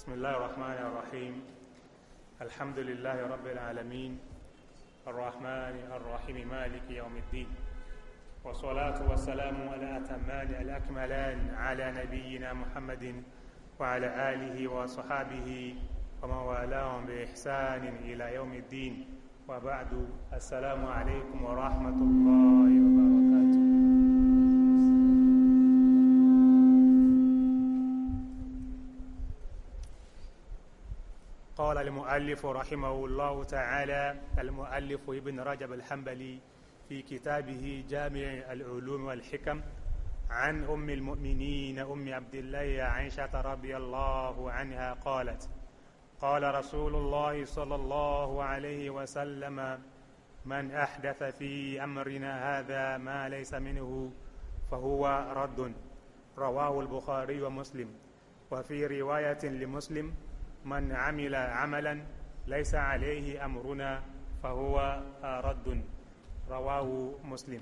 بسم الله الرحمن الرحيم. الحمد لله رب العالمين الرحمن الرحيم مالك يوم الدين، والصلاة والسلام على أتمان الأكملان على نبينا محمد وعلى آله وصحابه ومن والاهم بإحسان إلى يوم الدين، وبعد. السلام عليكم ورحمة الله وبركاته. قال المؤلف رحمه الله تعالى، المؤلف ابن رجب الحنبلي في كتابه جامع العلوم والحكم، عن أم المؤمنين أم عبد الله عائشة رضي الله عنها قالت: قال رسول الله صلى الله عليه وسلم: من أحدث في أمرنا هذا ما ليس منه فهو رد. رواه البخاري ومسلم. وفي رواية لمسلم: من عمل عملا ليس عليه أمرنا فهو رد. رواه مسلم.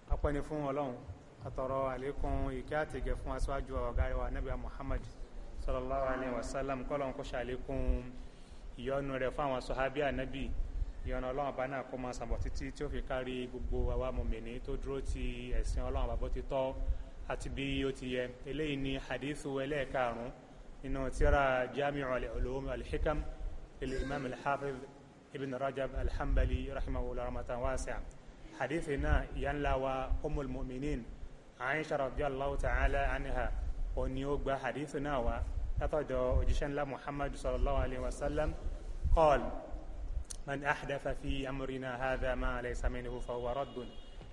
Ọpẹ́ fún Ọlọ́run, àtọrọ àlékún ìkẹ́ àtìgẹ̀ fún aṣáájú ọ̀gá wa Nábì Muhammad sallallahu alayhi wa sallam. Kọ́lọ́n kó ṣàlékún ìyọ́nú rẹ̀ fún àwọn sọ̀hábí ànábì. Ìyọ́nú Ọlọ́run bá náà kó máa sàbọ̀ títí tí ó fi kárí gbogbo àwa mùmínì tó dúró ti ẹ̀sìn Ọlọ́run bàbá ti tọ́ àti bí ó ti yẹ. Eléyìí ni hadithu ẹlẹ́ẹ̀karùn-ún nínú tírà Jami'u al-Ulum wal-Hikam lil Imam al-Hafiz Ibn Rajab al-Hanbali rahimahullah rahmatan wasi'a. Hadithi náà ìyá ńlá wa Ummul Mu'minin Aisha radiyallahu ta'ala anha òní ó gba hadithu náà wá látọ̀dọ̀ òjíṣẹ́ ńlá Muhammad sallallahu alayhi wa sallam. Qala: man ahdatha fi amrina hadha ma laysa minhu fahuwa raddun.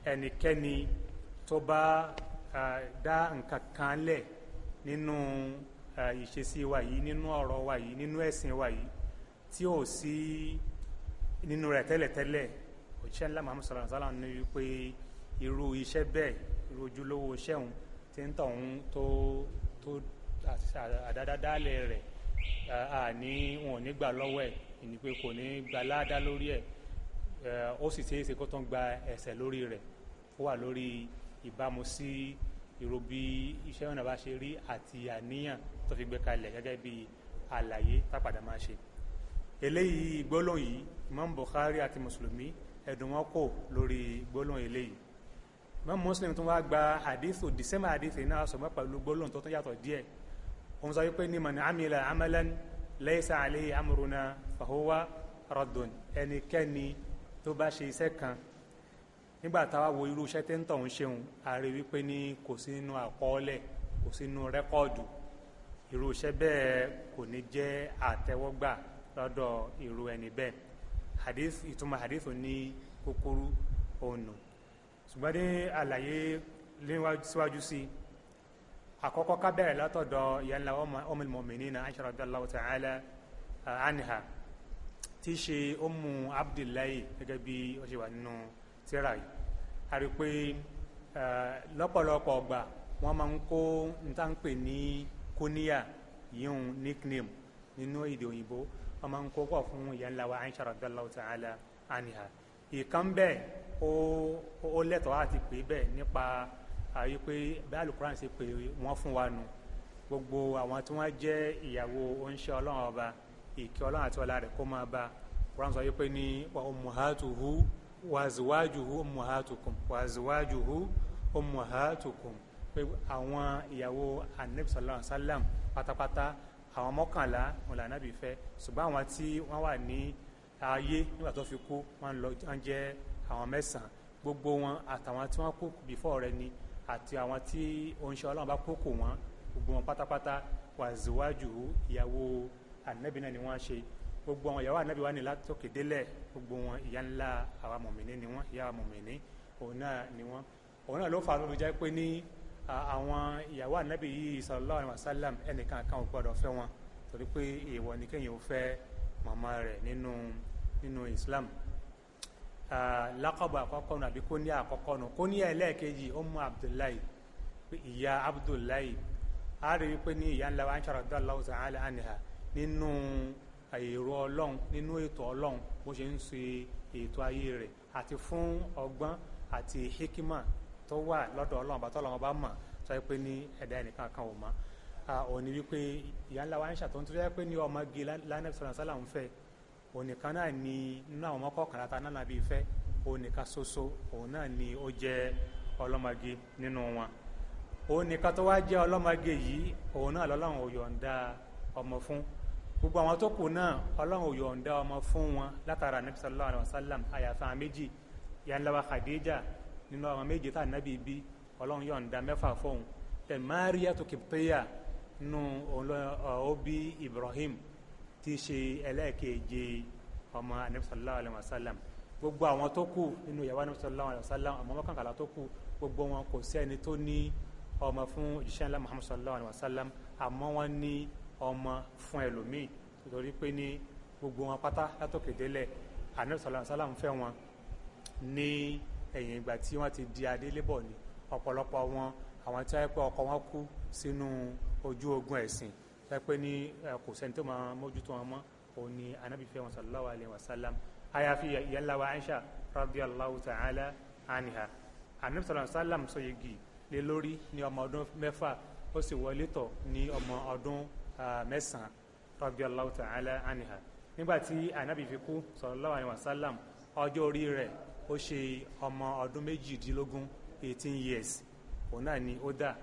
Ẹnikẹ́ni tó bá dá nǹkan kan lẹ̀ nínú ìṣesí wa yìí, nínú ọ̀rọ̀ wa yìí, nínú ẹ̀sìn wa yìí, tí ò sí nínú rẹ̀ tẹ́lẹ̀tẹ́lẹ̀, òjíṣẹ́ ńlá Muhammad sallallahu alayhi wa sallam ní wípé irú iṣẹ́ bẹ́ẹ̀, irú ojúlówó iṣẹ́ òun tí ń tọ̀hún tó àdádádálẹ̀ rẹ̀, àní wọn ò ní gbà lọ́wọ́ ẹ̀, ìní pé kò ní gba ládá lórí ẹ̀, ó sì ṣeé ṣe kó tó ń gba ẹ̀ṣẹ̀ lórí rẹ̀. Ó wà lórí ìbámu sí irú bí iṣẹ́ ọ̀nà bá ṣe rí àti àníyàn tó fi gbé kalẹ̀ gẹ́gẹ́ bí àlàyé tápadà máa ṣe. Eléyìí gbólóhùn yìí, Imam Bukhari àti Mùsùlùmí ẹ̀dùn wọn kò lórí gbólóhùn eléyìí. Imam Muslim tún wá gba hadithu dísẹ́mà hadithu náà sọ̀gbọ́n pẹ̀lú gbólóhùn tó tún yàtọ̀ díẹ̀. Òun sọ wípé ní man amila amalan laysa alayhi amruna fahuwa raddun. Ẹnikẹ́ni tó bá ṣe iṣẹ́ kan, nígbà táwa wo irú iṣẹ́ tí ń tọ̀hún ṣeun, a rí wípé ní kò sí nínú àkọọ́lẹ̀, kò sí nínú rẹ́kọ́ọ̀dù, irú iṣẹ́ bẹ́ẹ̀ kò ní jẹ́ àtẹ́wọ́gbà lọ́dọ̀ irú ẹni bẹ́ẹ̀. Hadith, ìtumọ̀ hadith ní kúkúrú ònù. Ṣùgbọ́n ní àlàyé síwájú sí, àkọ́kọ́ ká bẹ̀rẹ̀ látọ̀dọ̀ ìyá ńlá Ummul Mu'minina Aisha radiyallahu ta'ala anha, tí í ṣe Ummu Abdillahi gẹ́gẹ́ bí ó ṣe wà nínú tírà yìí. A rí pé lọ́pọ̀lọpọ̀ ọgbà wọ́n máa ń kó níta ń pè ní kóníyà, yíyún nickname nínú èdè òyìnbó, wọ́n máa ń kó pọ̀ fún ìyá ńlá wa Aisha radiyallahu ta'ala anha. Ìkan bẹ́ẹ̀ ó lẹ́tọ̀ọ́ àti pè bẹ́ẹ̀ nípa àyè pé bí Al-Qur'an ṣe pè wọ́n fún wa nù. Gbogbo àwọn tí wọ́n jẹ́ ìyàwó oníṣẹ́ Ọlọ́run ọba, ìkẹ́ Ọlọ́run àti ọlá rẹ̀ kó máa bá. Qur'an sọ wípé ní wa ummahatuhu wa azwajuhu ummahatukum wa azwajuhu ummahatukum, pé àwọn ìyàwó Ànábì sallallahu alaihi wasallam pátápátá àwọn 11 wọn là Ànábì fẹ́, ṣùgbọ́n àwọn tí wọ́n wà ní ayé nígbà tó fi kú wọ́n jẹ́ àwọn 9. Gbogbo wọn àtàwọn tí wọ́n kú before rẹ̀ ni àti àwọn tí oníṣẹ́ Ọlọ́run bá kú kò wọ́n, gbogbo wọn pátápátá wa azwajuhu ìyàwó Ànábì náà ni wọ́n ṣe. Gbogbo àwọn ìyàwó Ànábì wa ní látòkè délẹ̀, gbogbo wọn ìyá ńlá àwa mọ̀mìnì ni wọ́n, ìyá mọ̀mìnì òun náà ni wọ́n. Òun náà ló fà á ló jẹ́ pé ní àwọn ìyàwó Ànábì yìí sallallahu alaihi wasallam ẹnìkan kan ò gbọdọ̀ fẹ́ wọn, torí pé èèwọ̀ ni kéèyàn ò fẹ́ màmá rẹ̀ nínú Islam. Lákọ̀bọ̀ àkọ́kọ́ nù àbí kóníyà àkọ́kọ́ nù. Kóníyà ẹlẹ́ẹ̀kejì Ummu Abdullahi, ìyá Abdullahi. A rí wípé ní ìyá ńlá wa Aisha radiyallahu ta'ala anha nínú èrò Ọlọ́run, nínú ètò Ọlọ́run, bó ṣe ń ṣe ètò ayé rẹ̀ àti fún ọgbọ́n àti hikima tó wà lọ́dọ̀ Ọlọ́run bá tọ́lọ́run bá mọ̀, sọ pé ní ẹ̀dá ẹnìkan kan ò mọ̀. Òun ni wípé ìyá ńlá wa Aisha tó ń tó yẹ pé ní ọmọge lánàá sọ̀rọ̀ sálà ń fẹ́, òun nìkan náà ni nínú àwọn ọmọ kọkànlá ta náà bí fẹ́, òun nìkan ṣoṣo òun náà ni ó jẹ́ ọlọ́mọge nínú wọn. Òun nìkan tó wá jẹ́ ọlọ́mọge yìí, òun náà lọ́lọ́run ò yọ̀ǹda ọmọ fún. Gbogbo àwọn tó kù náà Ọlọ́run ò yọ̀ǹda ọmọ fún wọn látara Nabi sallallahu alaihi wasallam, àyàfà méjì, ìyá ńlá wa Khadija nínú àwọn méje tá nàbí bí, Ọlọ́run yọ̀ǹda mẹ́fà fóun. Tẹ̀ Mariyatu Kibtiya nínú ó bí Ibrahim tí í ṣe ẹlẹ́ẹ̀keje ọmọ Nabi sallallahu alaihi wasallam. Gbogbo àwọn tó kù nínú ìyàwó Nabi sallallahu alaihi wasallam, àmọ́ mọ́kànlá tó kù, gbogbo wọn kò sí ẹni tó ní ọmọ fún òjíṣẹ́ ńlá Muhammad sallallahu alaihi wasallam, àmọ́ wọ́n ní ọmọ fún ẹlòmíì, torí pé ní gbogbo wọn pátá látòkè délẹ̀ Ànábì sallallahu alaihi wasallam fẹ́ wọn ní ẹ̀yìn ìgbà tí wọ́n ti di adélébọ̀ ni. Ọ̀pọ̀lọpọ̀ wọn àwọn tí wọ́n pẹ́ ọkọ wọn kú sínú ojú ogun ẹ̀sìn, tí wọ́n pẹ́ ní kò sẹ́ni tó máa mójútó wọn mọ́, òun ni Ànábì fẹ́ wọn sallallahu alaihi wasallam. Àyàfi ìyá ńlá wa Aisha radiyallahu ta'ala anha. Ànábì sallallahu alaihi wasallam sọ yegi lé lórí ní ọmọ ọdún 6, ó sì wọlé tọ̀ ní ọmọ ọdún 9 radiyallahu ta'ala anha. Nígbàtí Ànábì fi kú sallallahu alaihi wasallam, ọjọ́ orí rẹ̀ ó ṣe ọmọ ọdún 18, 18 years òun náà ni ó dà.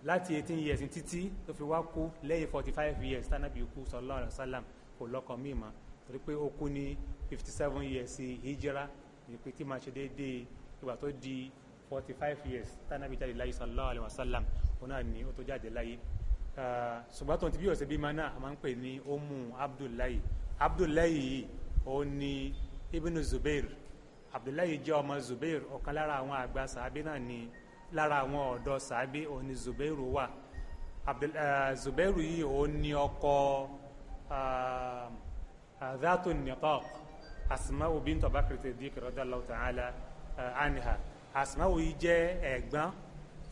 Láti 18 years títí tó fi wá kú lẹ́yìn 45 years tánàbì kú sallallahu alaihi wasallam, kò lọ́kọ míì mọ́, torí pé ó kú ní 57 years hijira, ní pé tí máa ṣe déédéé ìgbà tó di 45 years tánàbì jáde láyé sallallahu alaihi wasallam, òun náà ni ó tó jáde láyé. Ṣùgbọ́n tó ń ti bí ọ̀sẹ̀ bímọ náà a máa ń pè ní Ummu Abdullahi. Abdullahi yìí ó ní Ibn Zubair. Abdullahi jẹ́ ọmọ Zubair, ọ̀kan lára àwọn àgbà sàábé náà ni, lára àwọn ọ̀dọ́ sàábé òun ni Zubairu wà. Zubairu yìí ó ní ọkọ Dhatu Nitaq, Asma'u bint Abubakar Siddiq radiyallahu ta'ala anha. Asma'u yìí jẹ́ ẹ̀gbọ́n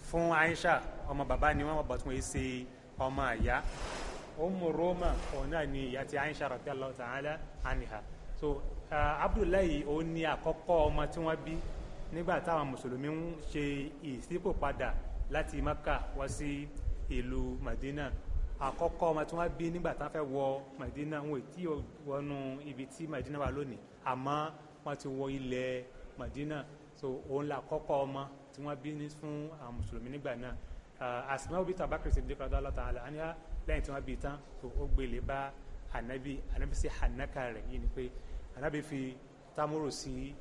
fún Aisha, ọmọ bàbá ni wọ́n, bàbá tí wọ́n ṣe ọmọ àyá. Ummu Roma òun náà ni ìyá ti Aisha radiyallahu ta'ala anha. So Abdullahi òun ni àkọ́kọ́ ọmọ tí wọ́n bí nígbà táwọn mùsùlùmí ń ṣe ìṣípòpadà láti Maka wá sí ìlú Madina. Àkọ́kọ́ ọmọ tí wọ́n bí nígbà táwọn fẹ́ wọ Madina, wọn ò tí wọnú ibi tí Madina wà lónìí, àmọ́ wọ́n ti wọ ilẹ̀ Madina. So òun là àkọ́kọ́ ọmọ tí wọ́n bí fún àwọn mùsùlùmí nígbà náà. Asma'u bint Abubakar Siddiq radiyallahu ta'ala anha, lẹ́yìn tí wọ́n bí tán, so ó gbélé bá Ànábì. Ànábì sí hànákà rẹ̀, yìí ni pé Ànábì fi támúrò sí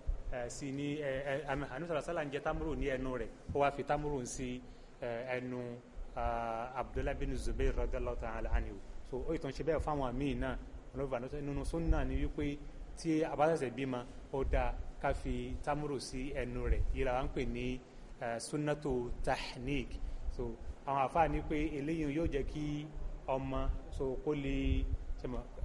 sí ní Ànábì sallallahu alaihi wasallam ń jẹ támúrò ní ẹnu rẹ̀, ó wá fi támúrò sí ẹnu Abdullah bin Zubair radiyallahu ta'ala anhu. So ó ìtàn ṣe bẹ́ẹ̀ fáwọn míì náà. Nínú súnà ni wípé tí a bá ṣẹ̀ṣẹ̀ bímọ, ó dáa ká fi támúrò sí ẹnu rẹ̀, yìí la wá ń pè ní sunnatu tahnik. So àwọn àfáà ní pé eléyìí yóò jẹ́ kí ọmọ so kó lè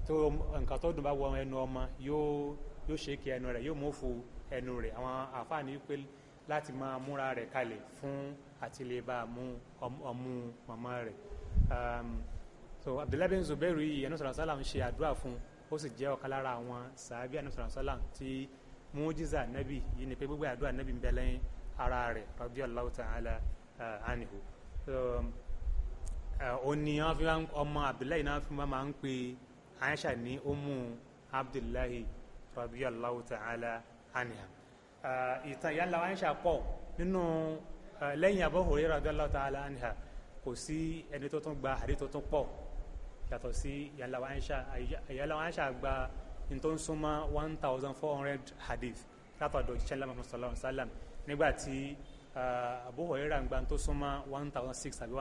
tó nǹkan tó dùn bá wọ ẹnu ọmọ, yóò ṣe kí ẹnu rẹ̀, yóò mú fún ẹnu rẹ̀. Àwọn àfáà ní pé láti máa múra rẹ̀ kalẹ̀ fún àti lè bá a mú ọmú màmá rẹ̀. So Abdullahi bin Zubairu yìí, Ànábì sallallahu alaihi wasallam ṣe àdúrà fún, ó sì jẹ́ ọ̀kan lára àwọn sàábí Ànábì sallallahu alaihi wasallam tí mújísà Nábì yìí ni pé gbogbo àdúrà Nábì ń bẹ lẹ́yìn ara rẹ̀ radiyallahu ta'ala anhu. Ó ní wọ́n fi ọmọ Abdullahi náà fi máa ń pe Aisha ní Ummu Abdullahi radiyallahu ta'ala anha. Ìtàn ìyá ńlá Aisha pọ̀ nínú lẹ́yìn Abu Hurairah radiyallahu ta'ala anha, kò sí ẹni tó tún gba àdé tó tún pọ̀ yàtọ̀ sí ìyá ńlá Aisha. Ìyá ńlá Aisha gba ní tó ń súnmọ́ 1400 hadith látọ̀dọ̀ òjíṣẹ́ ńlá Muhammad sallallahu alaihi wasallam, nígbà tí Abu Hurairah gba tó súnmọ́ 1006 àbí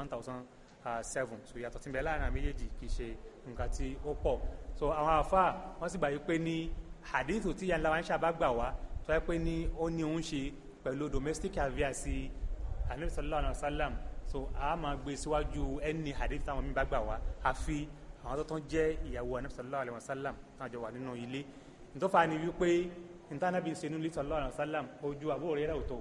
1007. So yàtọ̀ tí ń bẹ láàrin méjèèjì kì í ṣe nǹkan tí ó pọ̀. So àwọn àfa wọ́n sì gbà yí pé ní hadith tí ìyá ńlá Aisha bá gbà wá tó yẹ pé ní ó ní òun ṣe pẹ̀lú domestic affairs Ànábì sallallahu alaihi wasallam, so a máa gbé síwájú ẹni hadith táwọn mi bá gbà wá, àfi àwọn tó tún jẹ́ ìyàwó Ànábì sallallahu alaihi wasallam táwọn jọ wà nínú ilé. Ntọ́fà ni wípé ntànàbí ṣe nílé sallallahu alaihi wasallam ojú Abu Hurairah ò tó.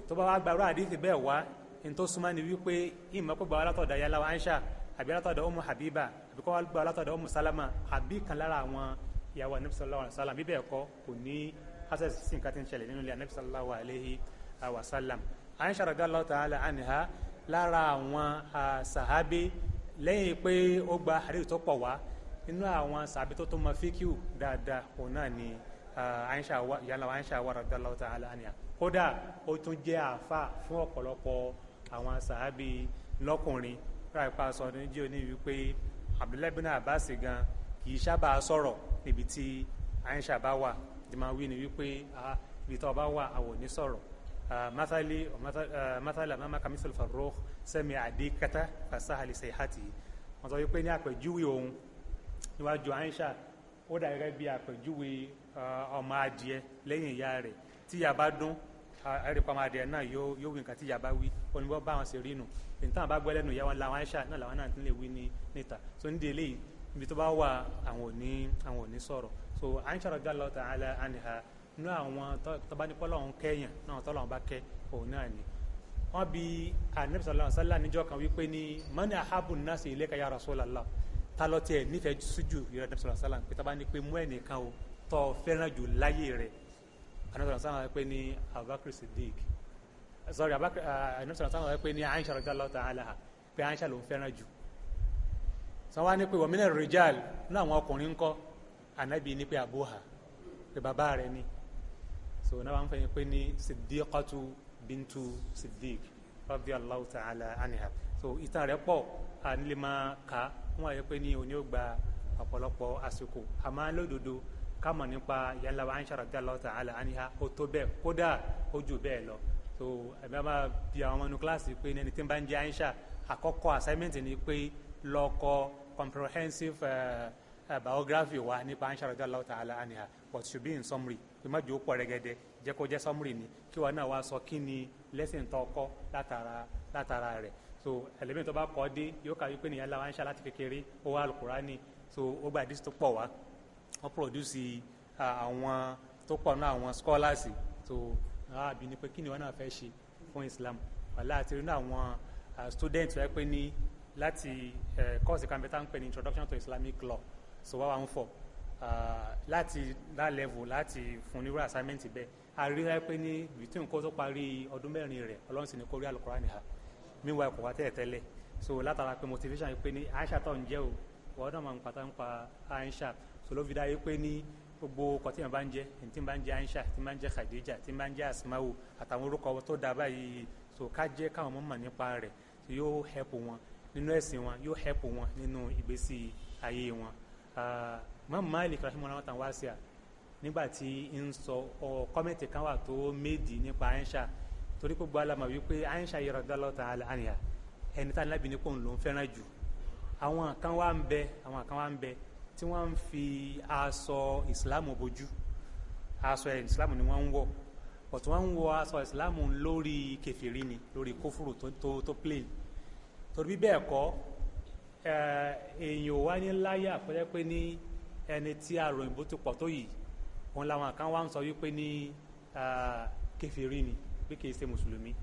Tó bá wá gbàrú hadith bẹ́ẹ̀ wá, ntọ́ súnmọ́ ni wípé ìmọ̀ pé gbà wá látọ̀dọ̀ yálà Aisha àbí látọ̀dọ̀ Ummu Habiba àbí kọ́ wá gbà wá látọ̀dọ̀ Ummu Salama àbí kan lára àwọn ìyàwó Ànábì sallallahu alaihi wasallam, bíbẹ̀ kọ́ kò ní access sí nǹkan tí ń ṣẹlẹ̀ nínú ilé Ànábì sallallahu alaihi wasallam. Aisha radiyallahu ta'ala anha, Lára àwọn sàhábé, lẹ́yìn pé ó gba hadith tó pọ̀ wá, nínú àwọn sàhábé tó tó mọ fíkìú dáadáa, òun náà ni Aisha wa, yàrá Aisha wa radiyallahu ta'ala anha. Kódà ó tún jẹ́ àáfà fún ọ̀pọ̀lọpọ̀ àwọn sàhábé lọ́kùnrin. Ráì pa sọ ní jí oní wípé Abdullahi bin Abbas gan kì í sábà sọ̀rọ̀ níbi tí Aisha bá wà. Tí máa wí ni wípé ibi tó bá wà, àwọn ò ní sọ̀rọ̀. Mathali mathala mama kamisol farrokh sami adikata fasahali sayhati. Wọ́n sọ wípé ní àpèjúwe òun níwájú Aisha, ó dà gẹ́gẹ́ bí àpèjúwe ọmọ adìẹ lẹ́yìn ìyá rẹ̀. Tí ìyá bá dún, ẹ̀rí pa ọmọ adìẹ náà yóò wí nǹkan tí ìyá bá wí. Ó ní bọ́ bá wọn ṣe rí nù. Nǹkan bá gbọ́ lẹ́nu ìyá wọn làwọn Aisha náà làwọn náà tún lè wí ní níta. So ní délé yìí, ibi tó bá wà, àwọn ò ní sọ̀rọ̀. So Aisha radiyallahu ta'ala anha, nínú àwọn tó bá ní pọ́lọ́hún kẹ́yàn náà, tọ́lọ́hún bá kẹ́ òun náà ni. Wọ́n bi Anabi sallallahu alaihi wasallam níjọ́ kan wípé ní man ahabbu nnasi ilayka ya Rasulallah, ta ló tiẹ̀ nífẹ̀ẹ́ síjù ìrẹ́ Anabi sallallahu alaihi wasallam? Pé tá bá ní pé mú ẹnìkan o tó fẹ́ràn jù láyé rẹ̀, Anabi sallallahu alaihi wasallam pé ní Abubakar Siddiq, sorry, Abubakar. Anabi sallallahu alaihi wasallam pé ní Aisha radiyallahu ta'ala, pé Aisha ló ń fẹ́ràn jù. Sọ wá ní pé wa mina rijal, ní àwọn ọkùnrin ńkọ́? Anabi ní pé abuha, pé bàbá rẹ̀ ni. So náà wọ́n fẹ́ pé ní Siddiqatu bintu Siddiq radiyallahu ta'ala anha. So ìtàn rẹ̀ pọ̀, nílé máa kà wọ́n yẹ pé ní òní ó gba ọ̀pọ̀lọpọ̀ àsìkò. Àmọ́ lódodo, ká mọ̀ nípa ìyá wa Aisha radiyallahu ta'ala anha, ó tó bẹ́ẹ̀, kódà ó jù bẹ́ẹ̀ lọ. So ẹ̀mí máa bi àwọn ọmọ inú kíláàsì pé ẹni tí ń bá ń jẹ́ Aisha, àkọ́kọ́ assignment ni pé lọ kọ comprehensive biography wa nípa Aisha radiyallahu ta'ala anha, but should be in summary, pé má jẹ́ ó pọ̀ rẹ́gẹ́dẹ́, jẹ́ kó jẹ́ summary ni, kí wọn náà wá sọ kí ni lesson tó kọ́ látara rẹ̀. So ẹlẹ́mìí tó bá kọ́ dé, yóò kà wípé nìyẹn láwọn Aisha láti kékeré, ó wá alukurani, so ó gba àdìsí tó pọ̀ wá, wọ́n produce àwọn tó pọ̀ náà, àwọn scholars. So àbí ni pé kí ni wọn náà fẹ́ ṣe fún Islam? Wàhálà àti nínú àwọn student wọ́n pé ní láti course kan bẹ́ẹ̀ tá ń pè ní Introduction to Islamic Law. So wá wá ń fọ̀ láti that level láti fún nírú assignment bẹ́ẹ̀, àríwá pé ní between kó tó parí ọdún 4 rẹ̀, Ọlọ́run sì ní kó rí Al-Qur'ani ha. Meanwhile, kò wá tẹ́lẹ̀ tẹ́lẹ̀. So látara pé motivation yìí pé ní Aisha tó ń jẹ́ o, wọ́n náà máa ń pàtàkì ń pa Aisha. So ló fi dá yìí pé ní gbogbo ọkọ̀ tí yẹn bá ń jẹ́, tí ń bá ń jẹ́ Aisha, tí ń bá ń jẹ́ Khadija, tí ń bá ń jẹ́ Asma'u, àtàwọn orúkọ tó dá báyìí, so ká jẹ́ káwọn ọmọ mọ̀ nípa rẹ̀, yóò help wọn nínú ẹ̀sìn wọn, yóò help wọn nínú ìgbésí ayé wọn. Imam Malik rahimahullah tan wá sí à nígbà tí ń sọ ọ comment kan wà tó méjì nípa Aisha, torí pé gbọ́ alamọ̀ wípé Aisha yìí radiyallahu ta'ala anha, ẹni tá nábì ní kò ń lò ń fẹ́ràn jù. Àwọn kan wá ń bẹ tí wọ́n ń fi aṣọ ìsìlámù bojú. Aṣọ ìsìlámù ni wọ́n ń wọ̀, but wọ́n ń wọ aṣọ ìsìlámù lórí kẹfìrí ni, lórí kófùrù tó plain. Torí bí bẹ́ẹ̀ kọ́, èèyàn wá ní láyà pẹ́jẹ́ pé ní ẹni tí àrùn ìbò ti pọ̀ tó yìí, òun làwọn kan wá ń sọ wípé ní kẹfìrí ni, pé kìí ṣe mùsùlùmí.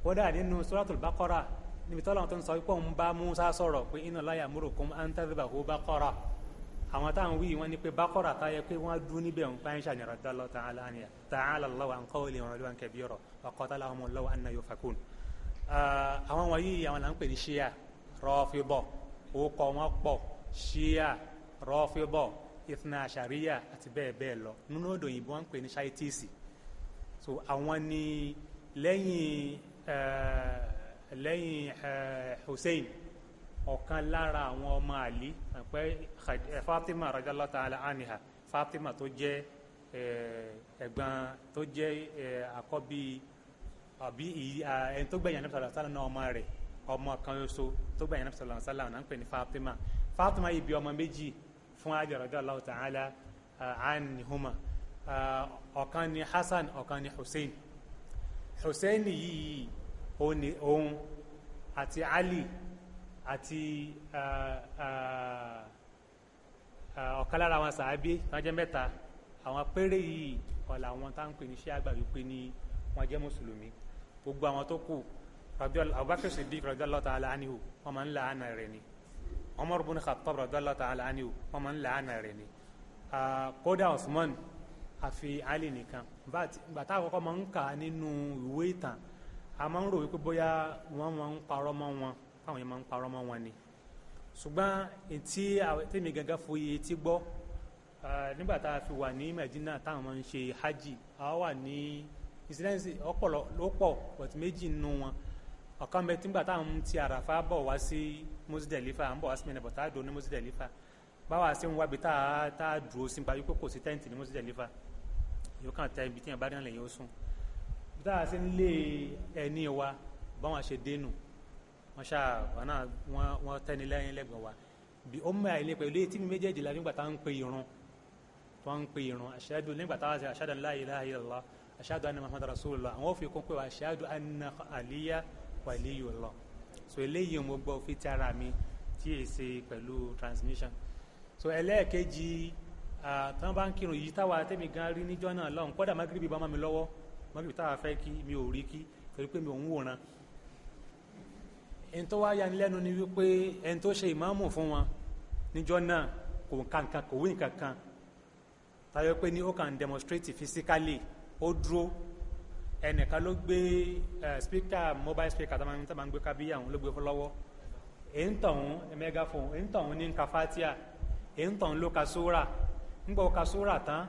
Kódà nínú Suratul Baqara, níbi tọ́lá tó ń sọ wípé òun bá Musa sọ̀rọ̀ pé inna Allaha ya'murukum an tadhbahu baqara, àwọn táwọn wí wọn ni pé baqara táyẹ pé wọ́n dún níbẹ̀ ń pa Aisha ní radiyallahu ta'ala anha. Ta'ala Allahu an qawlihim 'uluwan kabira wa qatalahum Allahu anna yufakun. Àwọn wọ̀nyí, àwọn là ń pè ní Shia Rafida. Orúkọ wọn pọ̀: Shia, Rafida, Ithna Ashariya àti bẹ́ẹ̀ bẹ́ẹ̀ lọ. Nínú odò òyìnbó, wọn ń pè ní Shiites. So àwọn ni lẹ́yìn Hussein, ọ̀kan lára àwọn ọmọ Ali, pẹ́ Fatima radiyallahu ta'ala anha, Fatima tó jẹ́ ẹ̀gbọ́n, tó jẹ́ àkọ́bí àbí ẹni tó gbẹ̀yìn Ànábì sallallahu alaihi wasallam náà, ọmọ rẹ̀, ọmọ kan ṣoṣo tó gbẹ̀yìn Ànábì sallallahu alaihi wasallam náà ń pè ní Fatima. Fatima yìí bí ọmọ méjì fún Ali radiyallahu ta'ala anhuma. Ọ̀kan ni Hasan, ọ̀kan ni Hussein. Hussein yìí, òun àti Ali àti ọ̀kan lára àwọn sàábé wọ́n jẹ́ mẹ́ta. Àwọn péré yìí ọ̀là àwọn tá ń pè ní ṣé àgbà wípé ní wọ́n jẹ́ mùsùlùmí. Gbogbo àwọn tó kù, Abubakar Siddiq radiyallahu ta'ala anhu, wọ́n máa ń la àna rẹ̀ ni. Umar ibn Khattab radiyallahu ta'ala anhu, wọ́n máa ń la àna rẹ̀ ni. Kódà Usman, àfi Ali nìkan. Bàtà àkọ́kọ́ máa ń kà nínú ìwé ìtàn. A máa ń rò wípé bóyá wọ́n máa ń parọ́ mọ́ wọn, káwọn yẹn máa ń parọ́ mọ́ wọn ni. Ṣùgbọ́n etí tèmi gangan fo iye tí gbọ́ nígbà tá a fi wà ní Medina táwọn máa ń ṣe hajj, àwa wà ní incidence ọ̀pọ̀lọ ló pọ̀, but méjì nínú wọn. Ọ̀kan bẹ tí nígbà táwọn ti Àràfá bọ̀ wá sí Muzdalifa, à ń bọ̀ wá sí Mínà, bọ̀ tá a dùn ní Muzdalifa, báwa ṣe ń wábi tá a dúró sí nípa wípé kò sí tẹ́ǹtì ní Muzdalifa, yóò kàn tẹ ibi tí yẹn bá dán lè yóò sùn. Bí táwa ṣe ń lé ẹni wa báwọn ṣe dénú, wọ́n ṣáà wọn náà wọ́n tẹ́ni lẹ́yìn lẹ́gbẹ̀ẹ́ wa bí ó mọ àìlè pẹ̀lú etí mi méjèèjì la nígbà táwọn ń pe irun, tó ń pe irun ashadu, nígbà táwọn ṣe ashadu an la ilaha illallah, ashadu anna muhammadu rasulullah, àwọn ò fi kún pé wa ashadu anna aliya waliyullah. So eléyìí mo gbọ́ fi ti ara mi tí èyí ṣe pẹ̀lú transmission. So ẹlẹ́ẹ̀kejì, tán bá ń kírun yìí táwa tẹ́mi gan rí níjọ́ náà lọ́hùn, kódà magribi bá mọ́ mi lọ́wọ́, magribi táwa fẹ́ kí mi ò rí kí torí pé mi ò ń wòran. Ẹni tó wá yanilẹ́nu ni wípé ẹni tó ṣe ìmáàmù fún wọn níjọ́ náà kò kankan, kò wí nǹkan kan tayọ pé ní ó kàn demonstrate physically, ó dúró. Ẹnìkan ló gbé speaker, mobile speaker tó máa ń gbé kábíyà, òun ló gbé fún lọ́wọ́. Èyí ń tọ̀hún megaphone, èyí ń tọ̀hún ní ka fatia, èyí ń tọ̀hún ló ka sóra. Ńgbà ó ka sóra tán,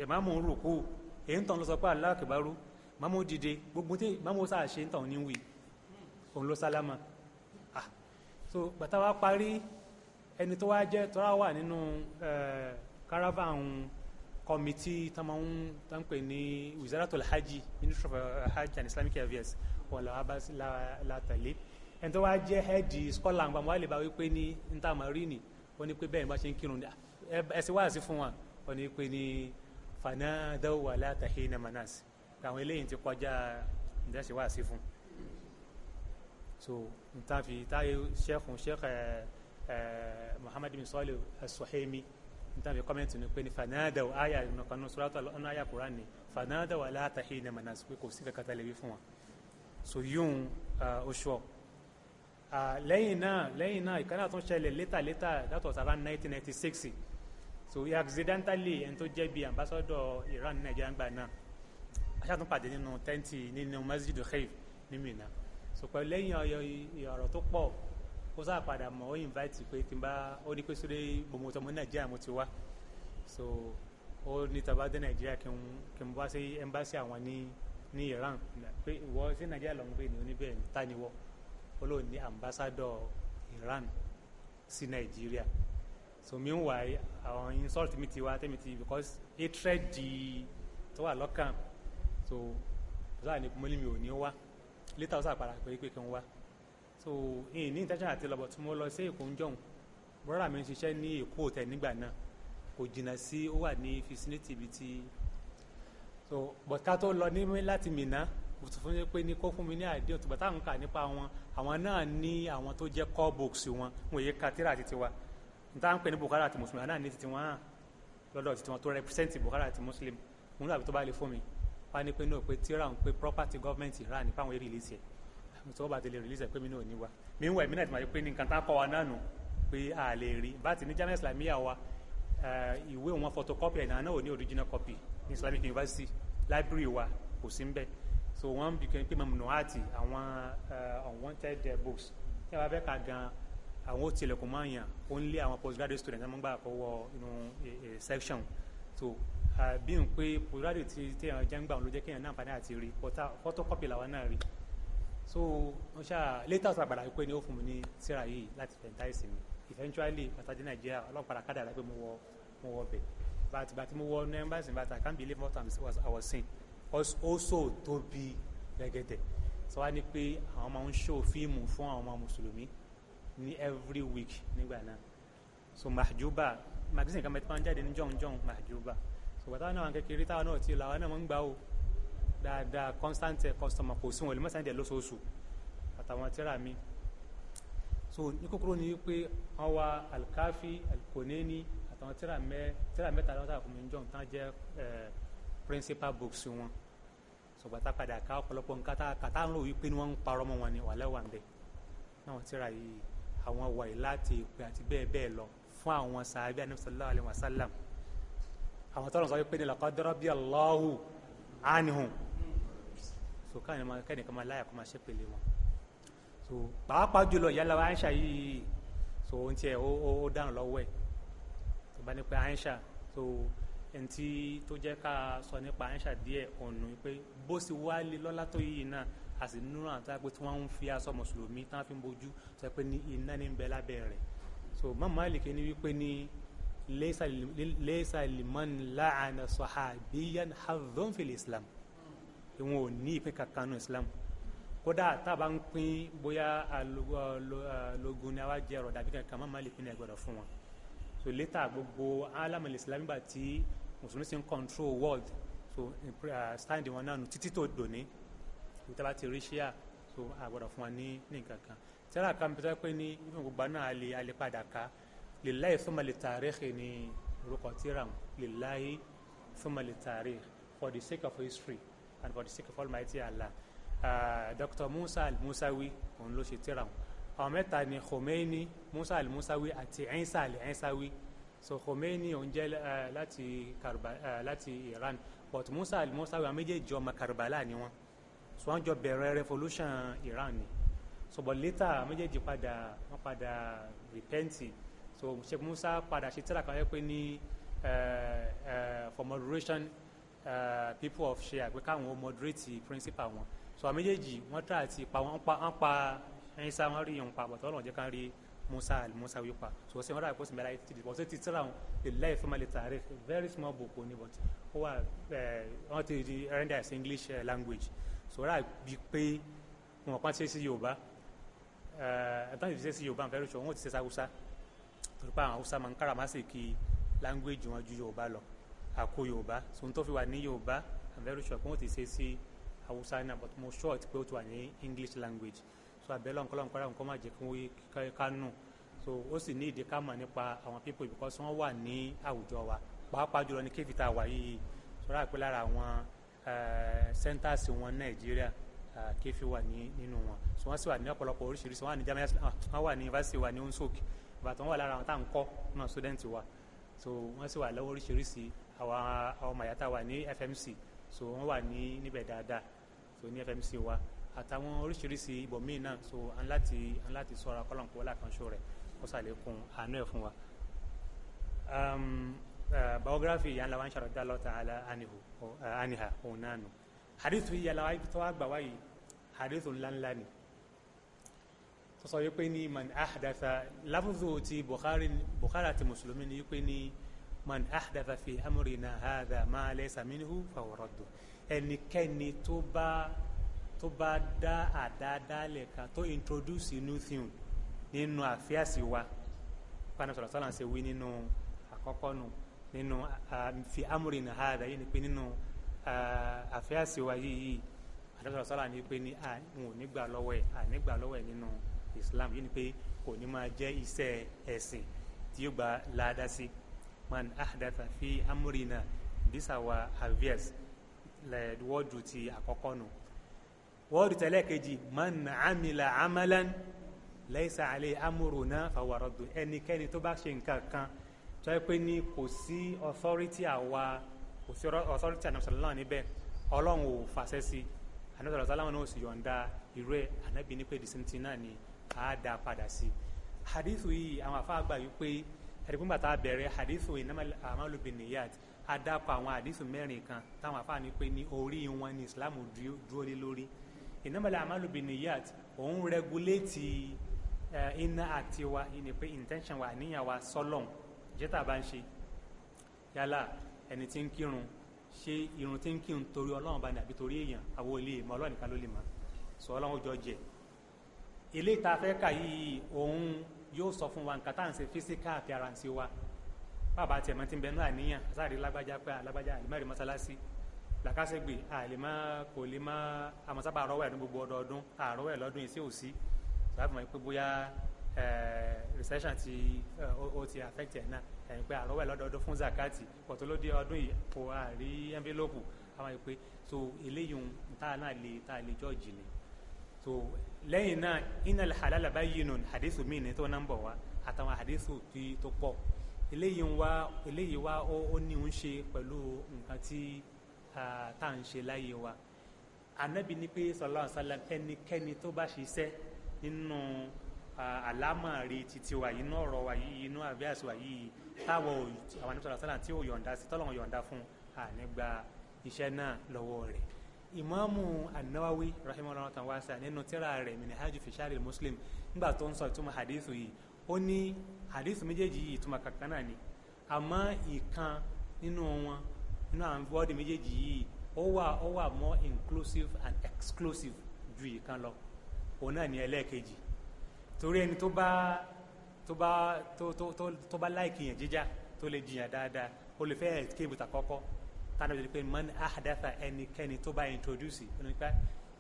ìmáàmù ń rùkú, èyí ń tọ̀hún ló sọ pé Allahu Akbar, ìmáàmù dìde, gbogbo tí ìmáàmù sáà ṣe ń tọ̀hún ní wí, òun ló sálámà. So bàtà wa parí, ẹni tó wá jẹ́ tọ́ra wà nínú caravan committee tó máa ń tó ń pè ní Wizaratul Hajj, Ministry of Hajj and Islamic Affairs, wọn làwọn bá la tẹ̀lé. Ẹni tó wá jẹ́ head scholar àgbà wọn wá lè bá wípé ní níta mọ̀ rí ni, wọ́n ní pé bẹ́ẹ̀ ni bá ṣe ń kírun ẹ ṣe wáàsí fún wa, wọ́n ní pé ní fanadaw wala tahina manas, àwọn eléyìí ti kọjá ǹjẹ́ ṣe wáàsí fún. So nta fi táyé sheikh Muhammad bin Salih As-Suhaimi nta fi kọ́mẹ́ntì ní pé ní fanadaw aya nìkan suratu ọ̀nà aya Qur'an ni fanadaw wala tahina manas, pé kò sí kankan tá lè wí fún wa. So yóò oṣù ọ̀ lẹ́yìn náà ìkànnì tó ń ṣẹlẹ̀ later, that was around 1996. So he accidentally ẹni tó jẹ́ bíi ambassador Iran ní Nàìjíríà gbà náà, aṣáàtúnpàdé nínú tẹ́ǹtì nínú Masjid Khaif ní Mina. So pẹ̀lú lẹ́yìn ọ̀rọ̀ tó pọ̀, ó sáà padà mọ̀, ó invite pé tí n bá ó ní pé sórí gbogbo ọmọ Nàìjíríà mo ti wá. So ó ní tá bá dé Nàìjíríà kí n wá sí embassy àwọn ní Iran, pé ìwọ sí Nàìjíríà ló ń gbé ní oníbẹ̀ ta ni wọ́, ó lóun ní ambassador Iran sí Nàìjíríà. So meanwhile àwọn insult mi ti wá tẹ́mi ti because hatred di tó wà lọ́kàn. So sáà ní mo ní mi ò ní wá, later ó sáà padà pé kí n wá. So ìyìn ní intention àti lọ́bọ̀ tí mo lọ sí Èkó ń jọ̀hún, brother mi ń ṣiṣẹ́ ní Èkó hotel nígbà náà, kò jìnnà sí, ó wà ní vicinity ibi tí. So but ká tó lọ ní láti Mínà, mo tún fún mi pé ní kó fún mi ní àdéhùn tó bá táwọn kà nípa wọn, àwọn náà ní àwọn tó jẹ́ core books wọn, wọn yé ka tírà àti tiwa níta ń pè ní Bukhari àti Muslim, náà ní titi wọn hàn lọ́dọ̀ titi wọn tó represent Bukhari àti Muslim. Mo ní àbí tó bá lè fún mi wá ní pé náà pé tírà ń pé property government rà nípa àwọn release ẹ̀, tó bá ti lè release ẹ̀ pé mi náà ò ní wa. Mi ń wẹ̀ mí náà ti máa pé ní nǹkan tá a kọ́ wa náà nù pé a lè rí bá ti ní Jamiu Islamiyya wa, ìwé wọn photocopy ẹ̀ náà ò ní original copy ní Islamic University library wa kò sí ń bẹ̀. So wọ́n bí pé mamnuati àwọn unwanted books tí a bá fẹ́ ka gan, àwọn ó tilẹ̀kùn máa yàn, ó ń lé àwọn postgraduate students ẹ̀ máa ń gbà kó wọ inú section. So bí n pé postgraduate tí àwọn jẹ́ ń gbà wọn ló jẹ́ kéèyàn náà àǹfààní àti rí photocopy làwọn náà rí. So wọ́n ṣáà later sọ àgbàdà pé ní ó fún mi ní tírà yìí láti fẹ̀ntáìsì mi. Eventually pàtàkì Nàìjíríà ọlọ́pàá kádàrá pé mo wọ bẹ̀, but mo wọ ní embassy, but I can't believe what I was seeing. Also tóbi gẹ́gẹ́dẹ̀. So wá ní pé àwọn máa ń show fíìmù fún àwọn ọmọ mùsùlùmí ní every week nígbà náà. So Mahjuba magazine kan mẹ́tí máa ń jáde ní jọ̀hún Mahjuba. So bàtà náà kékeré táwọn náà ti lọ, àwọn náà máa ń gbà ó dáadáa, constant customer, kò sí wọn lè mọ́sán dẹ̀ lóṣooṣù àtàwọn tíra mi. So ní kúkúrú ni wípé wọ́n wá Alkafi, Alkoneni àtàwọn tíra mẹ́ta lọ́wọ́ tàbí fún mi jọ̀hún tán jẹ́ principal books wọn. So bàtà padà ká ọ̀pọ̀lọpọ̀ nǹkan tá ń rò wípé ni wọ́n ń parọ́ mọ́ wọn ni wà lẹ́wà ń bẹ̀. Náà tíra yìí àwọn wàyí láti ìpè àti bẹ́ẹ̀ bẹ́ẹ̀ lọ fún àwọn sàábí Ànábì sallallahu alaihi wasallam, àwọn tọ́lọ̀ sọ wípé ní laqad radiyallahu anhum. So So kẹ́nìkan máa láyà kó máa ṣépè lé wọn. So pàápàá jùlọ ìyá wa Aisha yìí, so ohun tiẹ̀ ó dáhùn lọ́wọ́ ẹ̀ tó bá ní pé Aisha. So ẹni tó jẹ́ ká sọ nípa Aisha díẹ̀ ọ̀nà pé bó sì wá lé lọ́lá tó yìí náà, a sì nínú àwọn tó yẹ pé tí wọ́n ń fi aṣọ mùsùlùmí tí wọ́n fi ń bojú tó yẹ pé ní iná ní ń bẹ lábẹ́ rẹ̀. So Imam Malik ní wípé ní laysa liman la'ana sahabiyan hadhun fil Islam, ìwọ̀n ò ní ìpín kankan nù Islam. Kódà tá a bá ń pín bóyá alógun ni a wá jẹ ọ̀rọ̀ dàbí kankan, Imam Malik ní ẹgbẹ̀rún fún wọn. So later gbogbo alamul Islam nígbà tí mùsùlùmí ti ń control world, so stand wọn náà nù títí tó dòní ìta bá ti rí ṣíà, so àgbọ̀dọ̀ fún wa ní nǹkan kan. Tíra kan bí wọ́n pè ní ìfún gbogbo náà alẹ́ padà ká lillahi thumma litarikh ní orúkọ tíra wọn, lillahi thumma litarikh, for the sake of history and for the sake of Almighty Allah. Dr. Musa al-Musawi òun ló ṣe tíra wọn. Àwọn mẹ́ta ni Khomeini, Musa al-Musawi àti Isa al-Isawi. So Khomeini òun jẹ́ láti Iran, but Musa al-Musawi àwọn méjèèjì ọmọ Karbala ni wọ́n. So wọ́n jọ bẹ̀rẹ̀ revolution Iran ni. So but later méjèèjì padà wọ́n padà repenti. So Sheikh Musa padà ṣe tíra kan yẹ pé ní for moderation, people of Shia, pé káwọn moderate principle wọn. So àwọn méjèèjì wọ́n try àti pa wọ́n pa Isa, wọ́n rí ìhun pa, but Ọlọ́run jẹ́ ká rí Musa al-Musawi pa. So ṣe wọ́n rà ìpòsí mẹ́ra títí but ṣe ti tíra wọn lillahi thumma litarikh, very small book ni, but ó wà wọ́n ti di render as English language. So rà bí pé wọn kàn ṣe sí Yorùbá, ẹ̀ẹ́dán ìfi ṣe sí Yorùbá nfẹ́ rúṣọ wọn ò ti ṣe sáwúsá, torí pé àwọn Haúsá máa ń kára má sì kí language wọn ju Yorùbá lọ, àkó Yorùbá. So n tó fi wà ní Yorùbá nfẹ́ rúṣọ pé wọn ti ṣe sí Haúsá náà, but mo short pé ó ti wà ní English language. So abẹ́lẹ́ ọ̀nkọ́lọ́ nǹkan má jẹ́ kí ká nù. So ó sì ní ìdí ká mọ̀ nípa àwọn people because wọ́n wà ní àwùjọ wa, pàápàá jùlọ ní kéfì tá a wà yìí. So rà pé lára àwọn centers wọn Nàìjíríà, kéfì wà ní nínú wọn. So wọ́n sì wà ní ọ̀pọ̀lọpọ̀ oríṣiríṣi, wọ́n wà ní Jamia, wọ́n wà ní university wa ní Unsuk, bàtà wọ́n wà lára àwọn tá à ń kọ́ náà student wa. So wọ́n sì wà lọ́wọ́ oríṣiríṣi àwọn ọmọ ìyá tá a wà ní FMC, so wọ́n wà ní níbẹ̀ dáadáa, so ní FMC wa àtàwọn oríṣiríṣi ibòmíì náà. So à ń láti sọ̀rọ̀ akọ́lọ́nkọ́ lákànṣó rẹ̀ kó sàlékún àánú ẹ̀ fún wa. Biography yẹn la wá ń ṣàròdá Allah ta'ala anha òun náà nù. Hadithu yìí yàrá tó wá gbà wáyé, hadithu ńláńlá ni tó sọ wípé ní man ahdatha, lafzu ti Bukhari àti Mùsùlùmí ni wípé ní man ahdatha fi amrina hadha ma laysa minhu fahuwa raddu. Ẹnikẹ́ni tó bá dá àdáadáalẹ̀ kan, tó introduce new thing nínú àfíàsí wa, pàánù sọ̀rọ̀ sọ́lá ń ṣe wí nínú àkọ́kọ́ nù nínú fi amrina hadha yìí ni pé nínú àfíàsí wa yìí àdàsọ̀rọ̀ sọ́lá ni pé ní àwọn ò ní gbà lọ́wọ́ ẹ̀, ànígbà lọ́wọ́ ẹ̀ nínú Islam yìí ni pé kò ní máa jẹ́ iṣẹ́ ẹ̀sìn tí yóò gba láàdá sí. Man ahdatha fi amrina, these are our affairs, wọ́ọ̀dù ti àkọ́kọ́ nù. Wọ́ọ̀dù tẹ̀lé kejì, man amila amalan laysa alayhi amruna fahuwa raddu. Ẹnikẹ́ni tó bá ṣe nǹkan kan tó yẹ pé ní kò sí authority àwa, kò sí authority ànàmọ́sọ̀lá náà níbẹ̀, Ọlọ́run ò fàṣẹ sí, ànàmọ́sọ̀lá náà ò sì yọ̀ǹda irú ẹ̀, ànábì ní pé the same thing náà ni a dá padà sí. Hadithu yìí àwọn afá gbà yìí pé ẹ̀rí tá a bẹ̀rẹ̀ hadithu innamal a'malu binniyat, a dákọ̀ àwọn hadithu mẹ́rin kan táwọn afá ní pé ní orí wọn ní Islam dúró lé lórí. Innamal a'malu binniyat òun rẹguléètì iná àti wa, yìí ni pé intention wa, àníyàn wa sọ́lọ̀n jẹ́tà bá ń ṣe. Yálà ẹni tí ń kírun, ṣé irun tí ń kírun torí Ọlọ́run bá ní àbí torí èèyàn? Àwọn olè mọ Ọlọ́run nìkan ló lè mọ̀, sọ Ọlọ́run ó jọ jẹ. Ilé ìta fẹ́ kà yìí òun yóò sọ fún wa nǹkan tá à ń ṣe physical appearance wa. Bàbá tiẹ̀ mọ́ ti ń bẹnu àníyàn àsáàrí lágbájá pé alágbájá àlèmọ́ mọ́sálásí làkàṣègbè àlèmọ́ kò lè mọ́ àmọ́sábà àrọ́wọ́ ẹ̀ ní gbogbo ọdọọdún, àrọ́wọ́ ẹ̀ lọ́dún yìí sí òsí láti mọ̀ pé bóyá recession ti ó ti affect ẹ̀ náà, ẹ̀ pé àrọ́wọ́ ẹ̀ lọ́dọọdún fún zakati pọ̀tó ló dé ọdún yìí kò àrí envelope àwọn ìpè. So eléyìí tá a náà lè tá a lè jọ́ọ̀jì ni. So lẹ́yìn náà innal halala bayyinun hadithu mi ní tó náà ń bọ̀ wá àtàwọn hadithu tí tó pọ̀. Eléyìí wá ó ní ń ṣe pẹ̀lú nǹkan tí tá à ń ṣe láyé wa. Anabi ní pé sallallahu alaihi wasallam, ẹnikẹ́ni tó bá ṣiṣẹ́ nínú àlámọ̀rí títí wa yìí, inú ọ̀rọ̀ wa yìí, inú àbíàsí wa yìí, táwọn àwọn anabi sallallahu alaihi wasallam tí ò yọ̀ǹda sí, tọ́lọ́run yọ̀ǹda fún, ànígbà iṣẹ́ náà lọ́wọ́ rẹ̀. Ìmáàmù An-Nawawi rahimahullah tan wasa nínú tírà rẹ̀ Minhaju fi Sharh Muslim, nígbà tó ń sọ ìtumọ̀ hadithu yìí, ó ní hadithu méjèèjì yìí ìtumọ̀ kankan náà ni, àmọ́ ìkan nínú wọn, nínú àwọn wọ́ọ̀dì méjèèjì yìí, ó wà more inclusive and exclusive ju ìkan lọ. Òun náà ní ẹlẹ́ẹ̀kejì, torí ẹni tó bá tó tó tó tó bá like yẹn jíjà, tó lè jiyàn dáadáa, ó lè fẹ́ escape tàkọ́kọ́ tánà bí pé man ahdatha, ẹnikẹ́ni tó bá introduce, ó ní pé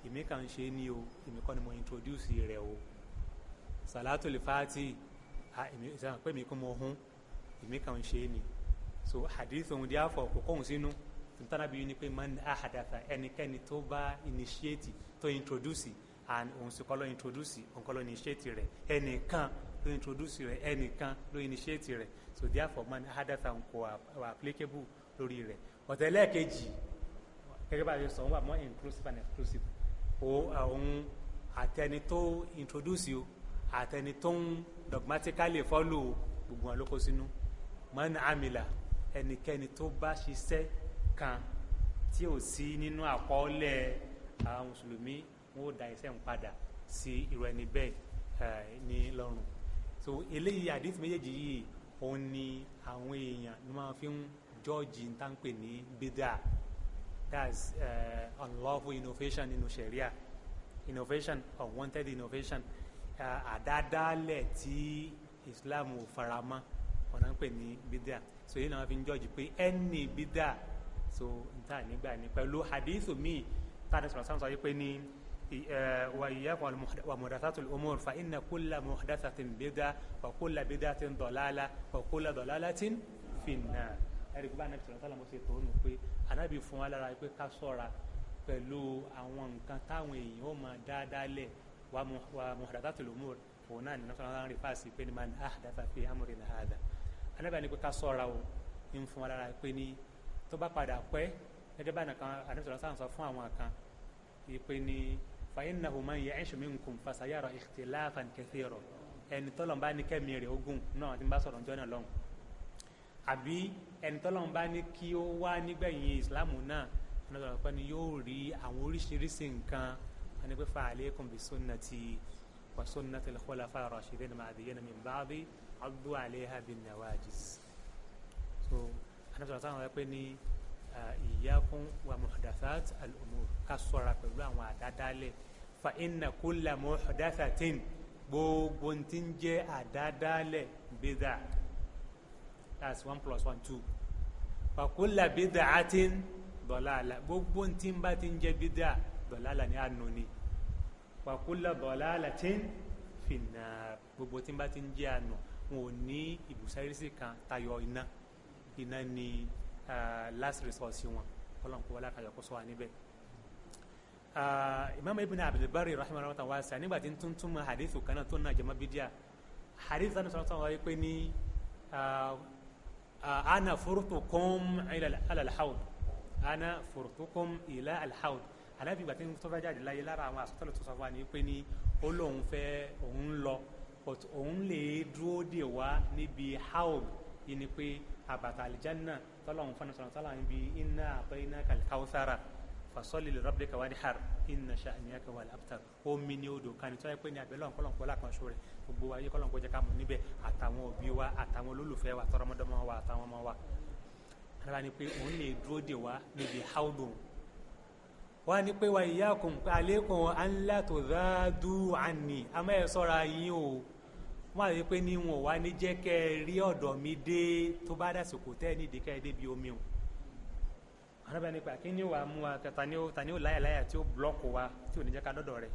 èmi kàn ń ṣe é ní o, èmi kọ́ ni mo introduce rẹ̀ o. Salatul fati, èmi sọ pé èmi kọ́ mo hún, èmi kàn ń ṣe é ní. So hadith òun díàfọ̀ kò kóhun sínú. Tánà bí ní pé man ahdatha, ẹnikẹ́ni tó bá initiate, tó introduce, and òun sì kọ́ ló introduce, òun kọ́ ló initiate rẹ̀, ẹnìkan ló introduce rẹ̀, ẹnìkan ló initiate rẹ̀. So therefore man ahdatha kò wà applicable lórí rẹ̀. Ọ̀tẹ̀lẹ́ẹ̀kejì, gẹ́gẹ́ bá a ṣe sọ, wọ́n wà more inclusive and exclusive. Òun àtẹni tó introduce o, àtẹni tó ń dogmatically follow, gbogbo wọn ló kó sínú. Man amila, ẹnikẹ́ni tó bá ṣiṣẹ́ kan tí ò sí nínú àkọọ́lẹ̀ àwọn mùsùlùmí, wọn ó da iṣẹ́ ń padà sí irú ẹni bẹ́ẹ̀ ní lọ́rùn. So eléyìí, àdìsí méjèèjì yìí, òun ni àwọn èèyàn ní wọ́n fi ń jọ́ọ̀jì ń tán pè ní bídà, that's unlawful innovation nínú sharia, innovation, unwanted innovation, àdádálẹ̀ tí Islam ò faramọ́, ọ̀nà ń pè ní bídà. So yìí náà wọ́n fi ń jọ́ọ̀jì pé ẹni bídà. So n ta nígbà ní pẹ̀lú hadithu míì tá a ní sọ̀rọ̀ sáwọn sọ wípé ní wa iyyakum wa muhdathatil umur fa inna kulla muhdathatin bid'a wa kulla bid'atin dalalah wa kulla dalalatin finnar. Ẹ̀rí gbogbo anabi sọ̀rọ̀ sálàmù ṣe tóónù pé anabi fún wa lára pé ká ṣọ́ra pẹ̀lú àwọn nǹkan táwọn èèyàn ó máa dáadáa lẹ̀. Wa muhdathatil umur, òun náà nínú sọ̀rọ̀ sáwọn rí fáàsì pé ní man ahdatha fi amrina hadha. Anabi ní pé ká ṣọ́ra o, ń fún wa lára pé ní tó bá padà pẹ́, gẹ́gẹ́ bá nìkan anabi sọ̀rọ̀ sáwọn sọ fún àwọn kan pé ní fa innahu man ya'ish minkum fasayara ikhtilafan kathira. Ẹni tọ́lọ̀ bá ní kẹ́mi rẹ̀ ogun náà tí ń bá sọ̀rọ̀ ọjọ́ náà lọ́hùn, àbí ẹni tọ́lọ̀ bá ní kí ó wá nígbẹ̀yìn ìsìláàmù náà, ẹni tọ́lọ̀ pé ni yóò rí àwọn oríṣiríṣi nǹkan. Wọn ni pé fa alaykum bi sunnati wa sunnati al-khulafa ar-rashidin al-mahdiyyin min ba'di addu alayha bin nawajiz. So ẹni tọ́lọ̀ sáwọn pé ní iyyakum wa muhdathat al-umur, ká ṣọ́ra pẹ̀lú àwọn àdádálẹ̀. Fa inna kulla muhdathatin, gbogbo tí ń jẹ́ àdádálẹ̀, bid'a, that's one plus one, two. Wa kulla bid'atin dalala, gbogbo tí ń bá ti ń jẹ́ bid'a, dalala ní, ànú ni. Wa kulla dalalatin finnar, gbogbo tí ń bá ti ń jẹ́ ànú, wọn ò ní ibùsárísì kan tayọ iná. Iná ni last resource wọn. Kọ́lọ̀ kó wọlé àkàyọ̀ kó sọ wà níbẹ̀. Imam Ibn Abdul Barri rahimahullah ta'ala wasa nígbà tí ń tún túmọ̀ hadithu kan náà tó náà jẹmọ́ bídíà, hadith náà sọ̀rọ̀ sọ̀rọ̀ wáyé pé ní ana furtukum ila al-hawd, ana furtukum ila al-hawd. Anabi ìgbà tí ń tó fẹ́ jáde láyé, lára àwọn àsọtẹ́lẹ̀ tó sọ fún wa ní pé ní ó lóun fẹ́ òun lọ, but òun lè dúró dè wá níbi hawd yìí, ni pé àbàtà àlìjánná tọ́lọ́hún fún ọ̀sán tọ́lọ́hún bíi inna a'tainaka al-kawthara fasalli li rabbika wanhar inna sha'niyaka wal abtar. Omi ní odò kan ní tó yẹ pé ní abẹ́lẹ́ ọ̀nkọ́lọ́nkọ́ lákànṣó rẹ̀, gbogbo ayé kọ́lọ́nkọ́ jẹ́ ká mú níbẹ̀, àtàwọn òbí wa, àtàwọn olólùfẹ́ wa, tọrọmọdọ́mọ wa, àtàwọn ọmọ wa. Alábàá ni pé òun lè dúró dè wá níbi haudu. Wọ́n á ní pé wa iyyakum alaykum an la tudadu anni, àmọ́ ẹ ṣọ́ra yín o. Wọ́n á rí pé ní wọn wá ní jẹ́ kẹ́ ẹ rí ọ̀dọ̀ mi dé tó bá dàsìkò tẹ́ ẹ nídìí kẹ́ ẹ débi omi o. Arábìnrin nípa kí ni wàá mú wa, tani ó láyà láyà tí ó block wa, tí ò ní jẹ́ ká dọ́dọ̀ rẹ̀?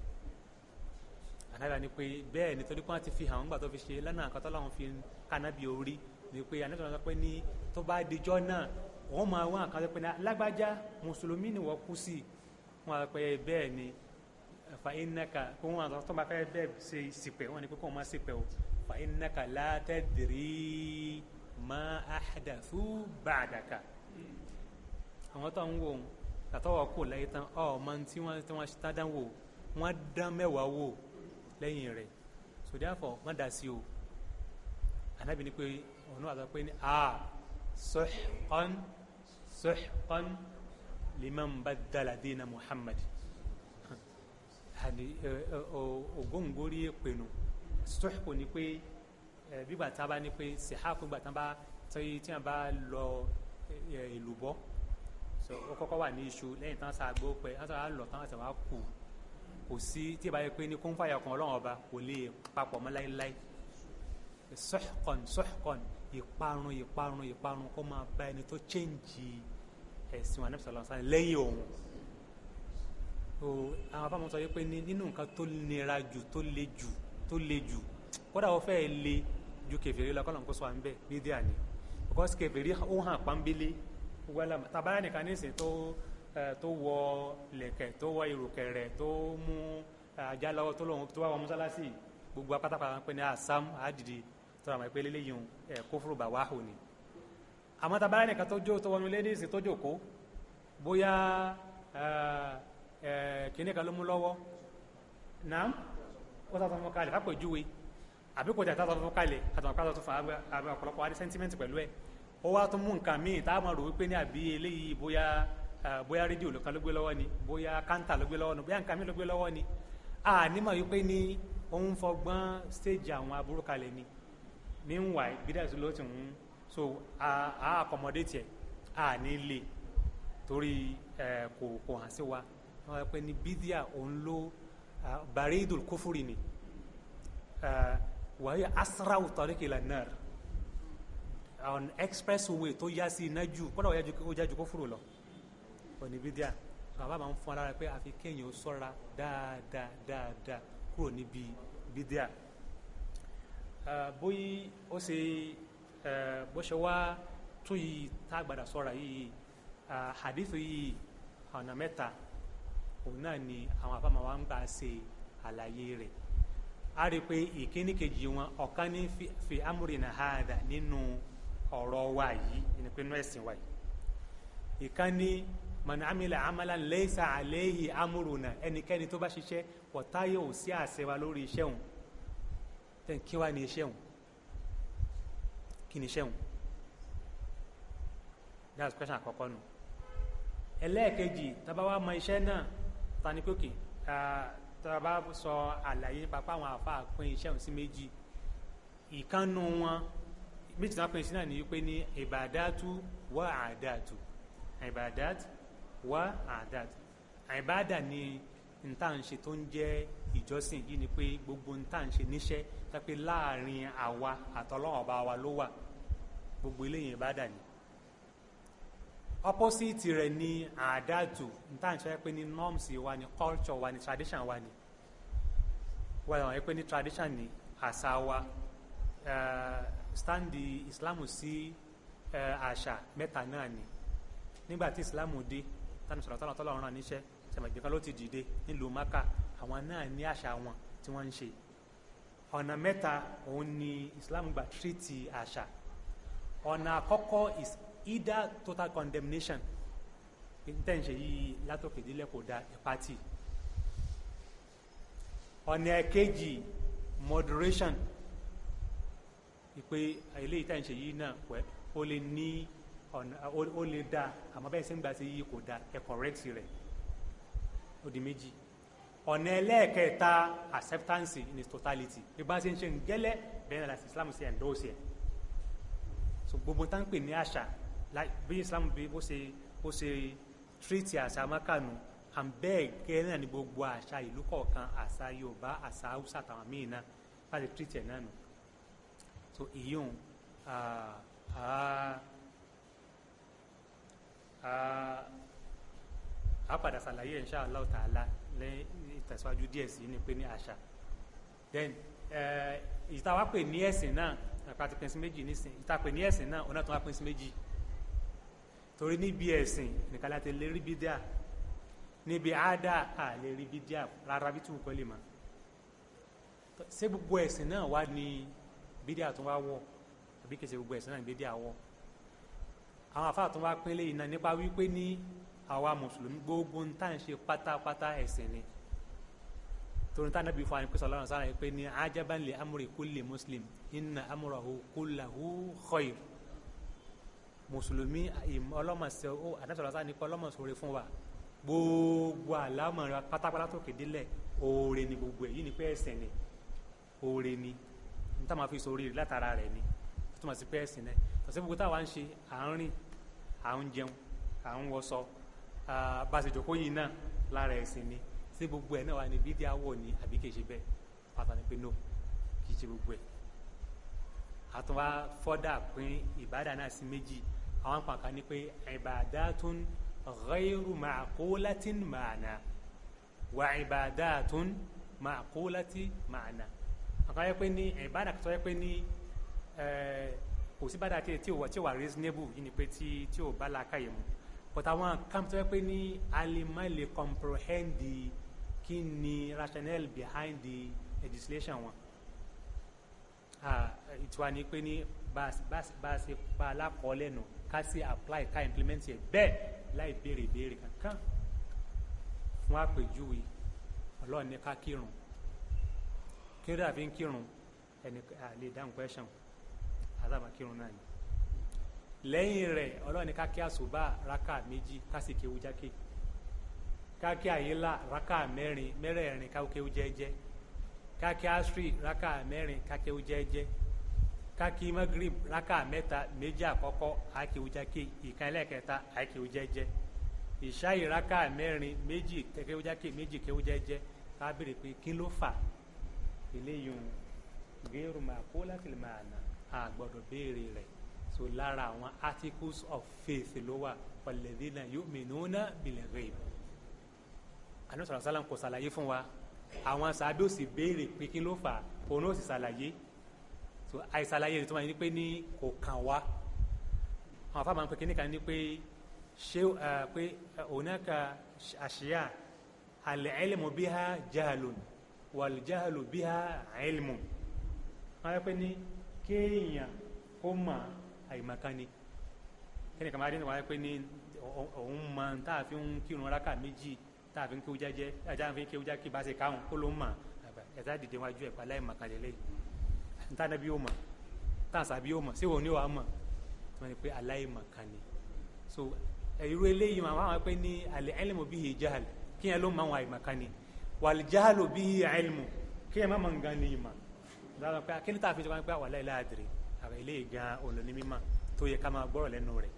Arábìnrin ní pé bẹ́ẹ̀ nítorí pé wọ́n ti fi hàn wọ́n gbà tó fi ṣe lọ́nà àkọ́tọ́ láwọn fi kánábì orí ni pé ànábì sọ pé ní tó bá dijọ́ náà, wọ́n máa wọ́n àkàtọ́ pé ní lágbájá, mùsùlùmí ni wọ́n kú sí. Wọ́n á pẹ́ bẹ́ẹ̀ ni fa innaka, kó wọn tó bá fẹ́ bẹ́ẹ̀ ṣe ìsìpẹ̀, wọ́n ní pé kó wọ́n má ṣìpẹ̀ o. Fa innaka la tadri ma ahdathu ba'daka. Àwọn tó ń wò Tàtọ́wọ́ kò láyé tán, ọmọ tí wọ́n tí wọ́n tán wò, wọ́n dán mẹ́wàá wò lẹ́yìn rẹ̀. So therefore, wọ́n dá sí o. Ànábì ní pé òun náà sọ pé ní a suhqan suhqan liman baddala dina Muhammad. Àní ògóńgórí èpè nù. Suhqu ni pé bígbà tá a bá ní pé sèhákù, gbà tá a bá tí wọ́n bá lọ èlùbọ́, so ó kọ́kọ́ wà ní iṣu, lẹ́yìn tán ṣàgbó pẹ́ wọ́n sọ lọ tán àti wàá kù, kò sí tí ìbá yẹ pé ní kóńfàyà kan Ọlọ́run Ọba kò lè papọ̀ mọ́ láéláé. Suhqan suhqan, ìparun ìparun ìparun kó máa bá ẹni tó chẹ́ǹjì ẹ̀sìn wa Ànábì sallallahu alaihi wasallam lẹ́yìn òun. O àwọn afáàmù sọ pé nínú nǹkan tó nira jù, tó le jù, tó le jù, kódà wọ́n fẹ́ẹ́ le ju kèfèrí lọ, kọ́lọ̀ kó sọ à ń bẹ̀, bídíà ni. Because kèfèrí ó hàn pọ́nbélé wẹ́lá tàbáyà nìkan nísìn tó wọ lẹ̀kẹ̀, tó wọ ìrùkẹ̀rẹ̀, tó mú ajá lọ́wọ́, tó lóun tó wá wọ mọ́sálásì, gbogbo apátápàá pé ní àsám àdìdì tó rà mọ́ pé lélẹ́yìn kófúrú bà wáhù ni. Àmọ́ tàbáyà nìkan tó jó tó wọnú lé nísìn tó jòkó, bóyá kíní kan ló mú lọ́wọ́ náà, ó sọ fún kalẹ̀ fàpèjúwe, àbí kò tẹ̀ tá sọ fún kalẹ̀ àtàwọn pátá tó fà á ọ̀pọ̀lọpọ̀ wá ní sentiment pẹ̀lú ẹ̀, ó wá tún mú nǹkan míì tá a máa rò wípé ní àbí eléyìí bóyá bóyá rédíò kan ló gbé lọ́wọ́ ni, bóyá káńtà ló gbé lọ́wọ́ ni, bóyá nǹkan míì ló gbé lọ́wọ́ ni, a nímọ̀ wípé ní òun fọgbọ́n stage àwọn aburú kalẹ̀ ni. Meanwhile, bídà ló ti ń so a accommodate ẹ̀, a ní lè torí kò hàn sí wa. Wọ́n wá pé ní bídíà òun ló baridul kufuri ni, wàá asra'u tariqi ila nar, on expressway tó yá sí iná jù, kódà ó yá ju kufuru lọ òní bídíà. Bàbá máa ń fún alára pé àfi kéèyàn ó sọ́ra dáadáa dáadáa kúrò níbi bídíà. Bóyí ó ṣe bó ṣe wá tún yìí tá a gbàdá sọ́ra yìí, hadith yìí ọ̀nà mẹ́ta òun náà ni àwọn afáàmà wa ń gbà ṣe àlàyé rẹ̀. A rí i pé ìkíní kejì wọn, ọ̀kan ní fi amúrinà hàdà, nínú ọ̀rọ̀ wa yìí ní pé nínú ẹ̀sìn wa yìí. Ìkan ní man amila amalan laysa alayhi amruna, ẹnikẹ́ni tó bá ṣiṣẹ́ wọ̀táyé ò sí àṣẹ wa lórí iṣẹ́ òun. Tẹ́ kí wá ní iṣẹ́ òun, kí ni iṣẹ́ òun? That's question àkọ́kọ́ nù. Ẹlẹ́ẹ̀kejì, tábà wá mọ iṣẹ́ náà, ta ni pé òkè tábà sọ àlàyé nípa pé àwọn àfáà pín iṣẹ́ òun sí méjì. Ìkànnù wọn méjì tí wọ́n pín sí náà ní wípé ní ìbàdàtú wà àdàtú, ìbàdàtú wà àdàtú. Ìbàdà ni ntá ń ṣe tó ń jẹ́ ìjọsìn yìí, ni pé gbogbo ntá ń ṣe níṣẹ́ tápé láàrin àwa àtọlọ́run ọba wa ló wà, gbogbo eléyìí ìbàdà ni. Opposite rẹ̀ ni àdàtú, ntá ń ṣe pé ní norms wa ni, culture wa ni, tradition wa ni, wọ́n yà wọ́n pé ní tradition ni àṣà wa. Standi Islam sí àṣà mẹ́ta náà ni. Nígbà tí Islam dé, tani sọ̀rọ̀ tọ́lọ̀ tọ́lọ̀ rán níṣẹ́ sẹ̀mọ̀gbẹ́ kan ló ti dìde nílùú Maka, àwọn náà ní àṣà wọn tí wọ́n ń ṣe. Ọ̀nà mẹ́ta òun ni Islam gbà tírìtì àṣà. Ọ̀nà àkọ́kọ́ is either total condemnation, tẹ́ ń ṣe yìí látòkè délẹ̀ kò da, ìpátì. Ọ̀nà ẹ̀kejì, moderation, ìpè eléyìí tẹ́ ń ṣe yìí náà wẹ́ ó lè ní ọ̀nà ó lè da, àmọ́ bẹ́ẹ̀ ṣe ń gbà ṣe yìí kò da, ẹ correct rẹ̀, ó di méjì. Ọ̀nà ẹlẹ́ẹ̀kẹta, acceptance in its totality, bí bá ṣe ń ṣe ń gẹ́lẹ́ bẹ́ẹ̀ náà láti Islam ṣe endorse ẹ̀. So gbogbo tá ń pè ní àṣà, bí Islam bí bó ṣe treat àṣà mákànú and bẹ́ẹ̀ gẹ́lẹ́ náà ni gbogbo àṣà ìlú kọ̀ọ̀kan, àṣà Yorùbá, àṣà Haúsá àtàwọn míì náà bá ṣe treat ẹ̀ náà nù. So ìyóhun a padà ṣàlàyé insha Allah ta'ala lẹ́yìn ìtẹ̀síwájú díẹ̀ sí ní pé ní àṣà. Then ìta wá pè ní ẹ̀sìn náà, àpá ti pín sí méjì nísìn. Ìta pè ní ẹ̀sìn náà, ọ̀nà tó wá pín sí méjì, torí níbi ẹ̀sìn nìkan láti lè rí bídíà, níbi àádá à lè rí bídíà rárá bí tí kò lè mọ̀. Ṣé gbogbo ẹ̀sìn náà wá ní bídíà tó wá wọ̀, àbí kìí ṣe gbogbo ẹ̀sìn náà ní bídíà wọ̀? Àwọn àfáà tó wá pín lé iná nípa wípé ní àwa mùsùlùmí gbogbo ń tà ń ṣe pátápátá ẹ̀sìn ni. Torí tá nàbí fún àyìnpé sọlá ọ̀sán àyìnpé ní ajaban li amri kulli muslim inna amrahu kullahu khair. Mùsùlùmí ọlọ́mọ̀ọ́sẹ̀ ó àdáṣọ̀rọ̀ sáà ní pé ọlọ́mọ̀ọ́sọ̀rọ̀ fún wa gbogbo àlámọ̀ rẹ pátápátá tó kéde lẹ̀ oore ni gbogbo èyí ni pé ẹ̀sìn ni, oore ni n tá máa fi sórí rẹ̀ látara rẹ̀ ni tó túmọ̀ sí pé ẹ̀sìn náà. Tọ̀sí gbogbo táwa ń ṣe, à ń rìn, à ń jẹun, à ń wọṣọ, bá a ṣe jòkó yìí náà lára ẹ̀sìn ni. Ṣé gbogbo ẹ̀ náà wà ní bídíà wọ̀ ni àbí kìí ṣe bẹ́ẹ̀? Pàtàkì ni pé no, kìí ṣe gbogbo ẹ̀. Àtúnwá fọ́dà pín ìbádà náà sí méjì. Àwọn pàǹkà ní pé ìbàdàtún ghayru ma'qulatin ma'na wa ìbàdàtún ma'qulati ma'na. Àkàn yẹ pé ní ìbádà tó yẹ pé ní kò sí bàdà tí ò wà reasonable yìí ni pé tí ò bá làákàyè mu, but àwọn kan tó yẹ pé ní a lè má lè comprehend kí ni rationale behind the legislation wọn. Ìtura ni pé ní bá a ṣe pa alákọ̀ọ́lẹ̀ nù ká sì apply ká implement ẹ̀ bẹ́ẹ̀ láì béèrè béèrè kankan. Fún àpèjúwe, Ọlọ́run ní ká kírun, kí ló dà fi ń kírun? Ẹni lè dáhùn question, àtàbà kírun náà ni. Lẹ́yìn rẹ̀ Ọlọ́run ní ká kí àsùbá rákà méjì ká sì kéwú jákè, ká kí àyílà rákà mẹ́rin mẹ́rẹ̀ẹ̀rin ká kéwú jẹ́jẹ́, ká kí asri rákà mẹ́rin ká kéwú jẹ́jẹ́, ká kí magrib rákà mẹ́ta méjì àkọ́kọ́ á kéwú jákè, ìkan ẹlẹ́ẹ̀kẹta á kéwú jẹ́jẹ́, ìṣáì rákà mẹ́rin méjì kéwú jákè méjì kéwú jẹ́jẹ́. Ká béèrè pé kí ló fà eléyìí gẹ́rù ma'qulatil ma'na, a gbọ́dọ̀ béèrè rẹ̀. So lára àwọn articles of faith ló wà, walladhina yu'minuna bil ghaib. Ànábì sallallahu alaihi wasallam kò ṣàlàyé fún wa, àwọn sàbí ò sì béèrè pé kí ló fà, òun ó sì ṣàlàyé. So àìsàlàyé rẹ̀ tó máa ní pé ní kò kàn wá. Àwọn afá máa ń pè kíní kan ní pé ṣé pé hunaka àṣìyà al-ilmu biha jahlun wal-jahlu biha ilmun. Wọ́n á pè ní kéèyàn kó mọ̀ àìmọ̀kan ni. Kíni kàmáà dín ní wọ́n á pè ní òun mọ̀ tá a fi ń kírun rákà méjì tá a fi ń kéwú jẹ́jẹ́, tá a fi ń kéwú jákè bá ṣe káwọn kó ló ń mọ̀ ẹ̀sà dìde wájú ẹ̀ pa aláìmọ̀kan lélẹ̀. Níta nàbí yóò mọ̀, tá a sàbí yóò mọ̀, ṣé òun ni wàá mọ̀? Tí wọ́n ní pé aláìmọ̀kan ni. So irú eléyìí wọn àwọn pé ní al-ilmu bihi jahl, kí yẹn ló mọ̀ àwọn àìmọ̀kan ni. Wal-jahlu bihi ilmu, kí yẹn má mọ̀ nǹkan ní ìmọ̀. Kí ni tá a fi sọ pé wallahi la adri, àwọn eléyìí gan òun ló ní mímọ̀ tó yẹ ká máa gbọ́rọ̀ lẹ́nu rẹ̀.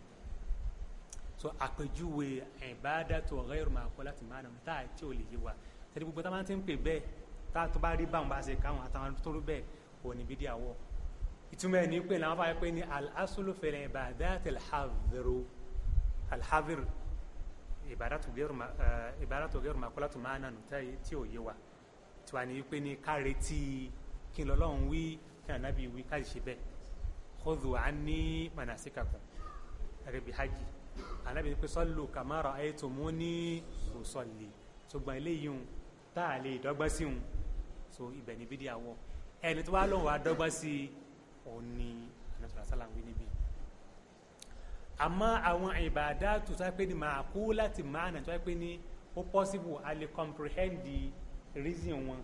So àpèjúwe ìbádàtu ghayru ma'qulati ma'na tá a tí ò lè yé wa. Tẹ́lẹ̀ gbogbo tá a máa ti ń pè bẹ́ẹ̀, tá a tó bá rí báwọn bá ṣe káwọn àtàwọn tó rú bẹ́ẹ̀ ò ní bídíà wọ̀. Ìtumọ̀ ẹ̀ ní pé làwọn fàáyé pé ní al-aslu fil ibadati al-hadhru, al-hadhir ìbádàtu ghayru ma'qulati ma'na nù tí ò yé wa. Tiwa ní pé ní ká retí kí n lọ́lọ́run wí, kí ànábì wí, ká sì ṣe bẹ́ẹ̀. Khudhu anni manasikakum, gẹ́gẹ́ bí hajj ànábì ní pé sallu kama ra'aytumuni usalli. Ṣùgbọ́n eléyìí ń tá a lè dọ́gbọ́n sí ń, so ibẹ̀ ní bídíà wọ̀. Ẹni tó wá lóun wá dọ́gbọ́n sí òun ni Ànábì sallallahu alaihi wasallam wí níbí. Àmọ́ àwọn ìbàdàtù tó wá pé ní ma'qulati ma'na, tó wá pé ní ó possible a lè comprehend the reason wọn,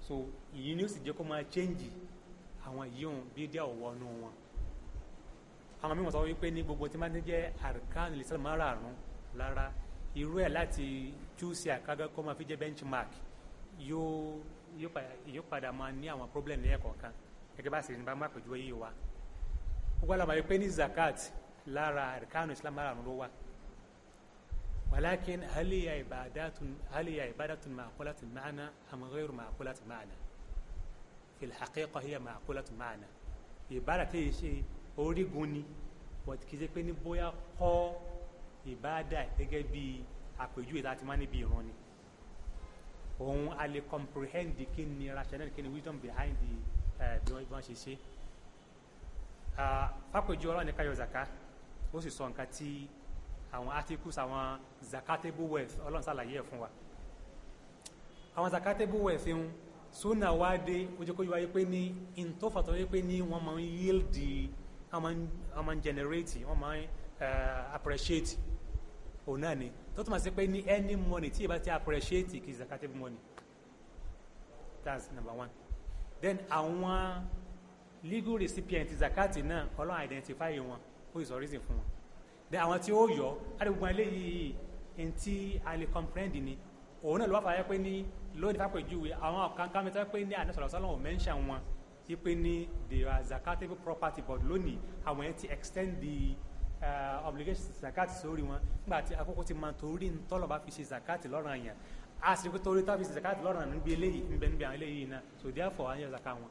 so ìyí ni ó sì jẹ́ kó máa change àwọn yìí ń bídíà wọnú wọn. Àwọn mímọ̀ sọ wípé ní gbogbo tí máa ń jẹ́ arkan al-Islam márààrún lára irú ẹ̀ láti chúùsì àkágá kó máa fi jẹ́ benchmark yóò padà máa ní àwọn problem ní ẹ̀kọ̀ọ̀kan gẹ́gẹ́ bá sì ní bá má pèjú yìí wa. Gbogbo àlọ́ máa pé ní zakat lára arkan al-Islam márààrún ló wà. Walakin hal hiya ibadatun ma'qulatul ma'na am ghayru ma'qulatul ma'na? Fil haqiqa hiya ma'qulatul ma'na. Ìbára tí ì ṣe orígun ni, but kì í ṣe pé ní bóyá kọ́ ìbáàdà gẹ́gẹ́ bí àpèjúwe tá a ti máa níbi ìran ni. Òun a lè comprehend kí ni rationale, kí ni wisdom behind the bí wọ́n ṣe ṣe. Fàpèjú Ọlọ́run ní ká yọ zaka, ó sì sọ nǹkan tí àwọn articles, àwọn zakatable wealth, Ọlọ́run ṣàlàyé ẹ̀ fún wa. Àwọn zakatable wealth ń súnà wá dé, ó jẹ́ kó yé wa pé ní ìntòfàtọ́ wípé ní wọ́n máa ń yield, wọ́n máa ń generate, wọ́n máa ń appreciate. Òun náà ni tó túmọ̀ sí pé ní any money tí ìbá ti appreciate kì í zakatable money. That's number one. Then àwọn legal recipient zakati náà, Ọlọ́run identify wọn, ó is reason fún wọn. Then àwọn tí ó yọ àdìgbò eléyìí ntí a lè comprehend ni. Òun náà ló wá fàyẹ pé ní lónìí fàpèjúwe àwọn kan kan mẹ́ta pé ní àná sọ̀rọ̀ sọ́lọ́wọ́ mention wọn wípé ní they are zakatable property, but lónìí àwọn yẹn ti extend the obligation zakat sórí wọn nígbà tí àkókò ti máa torí ntọ́lọ̀ bá fi ṣe zakat lọ́rùn àyàn, a sì pé torí tá fi ṣe zakat lọ́rùn àyàn níbi eléyìí níbẹ̀ níbi àwọn eléyìí náà. So therefore àyàn zaka wọn.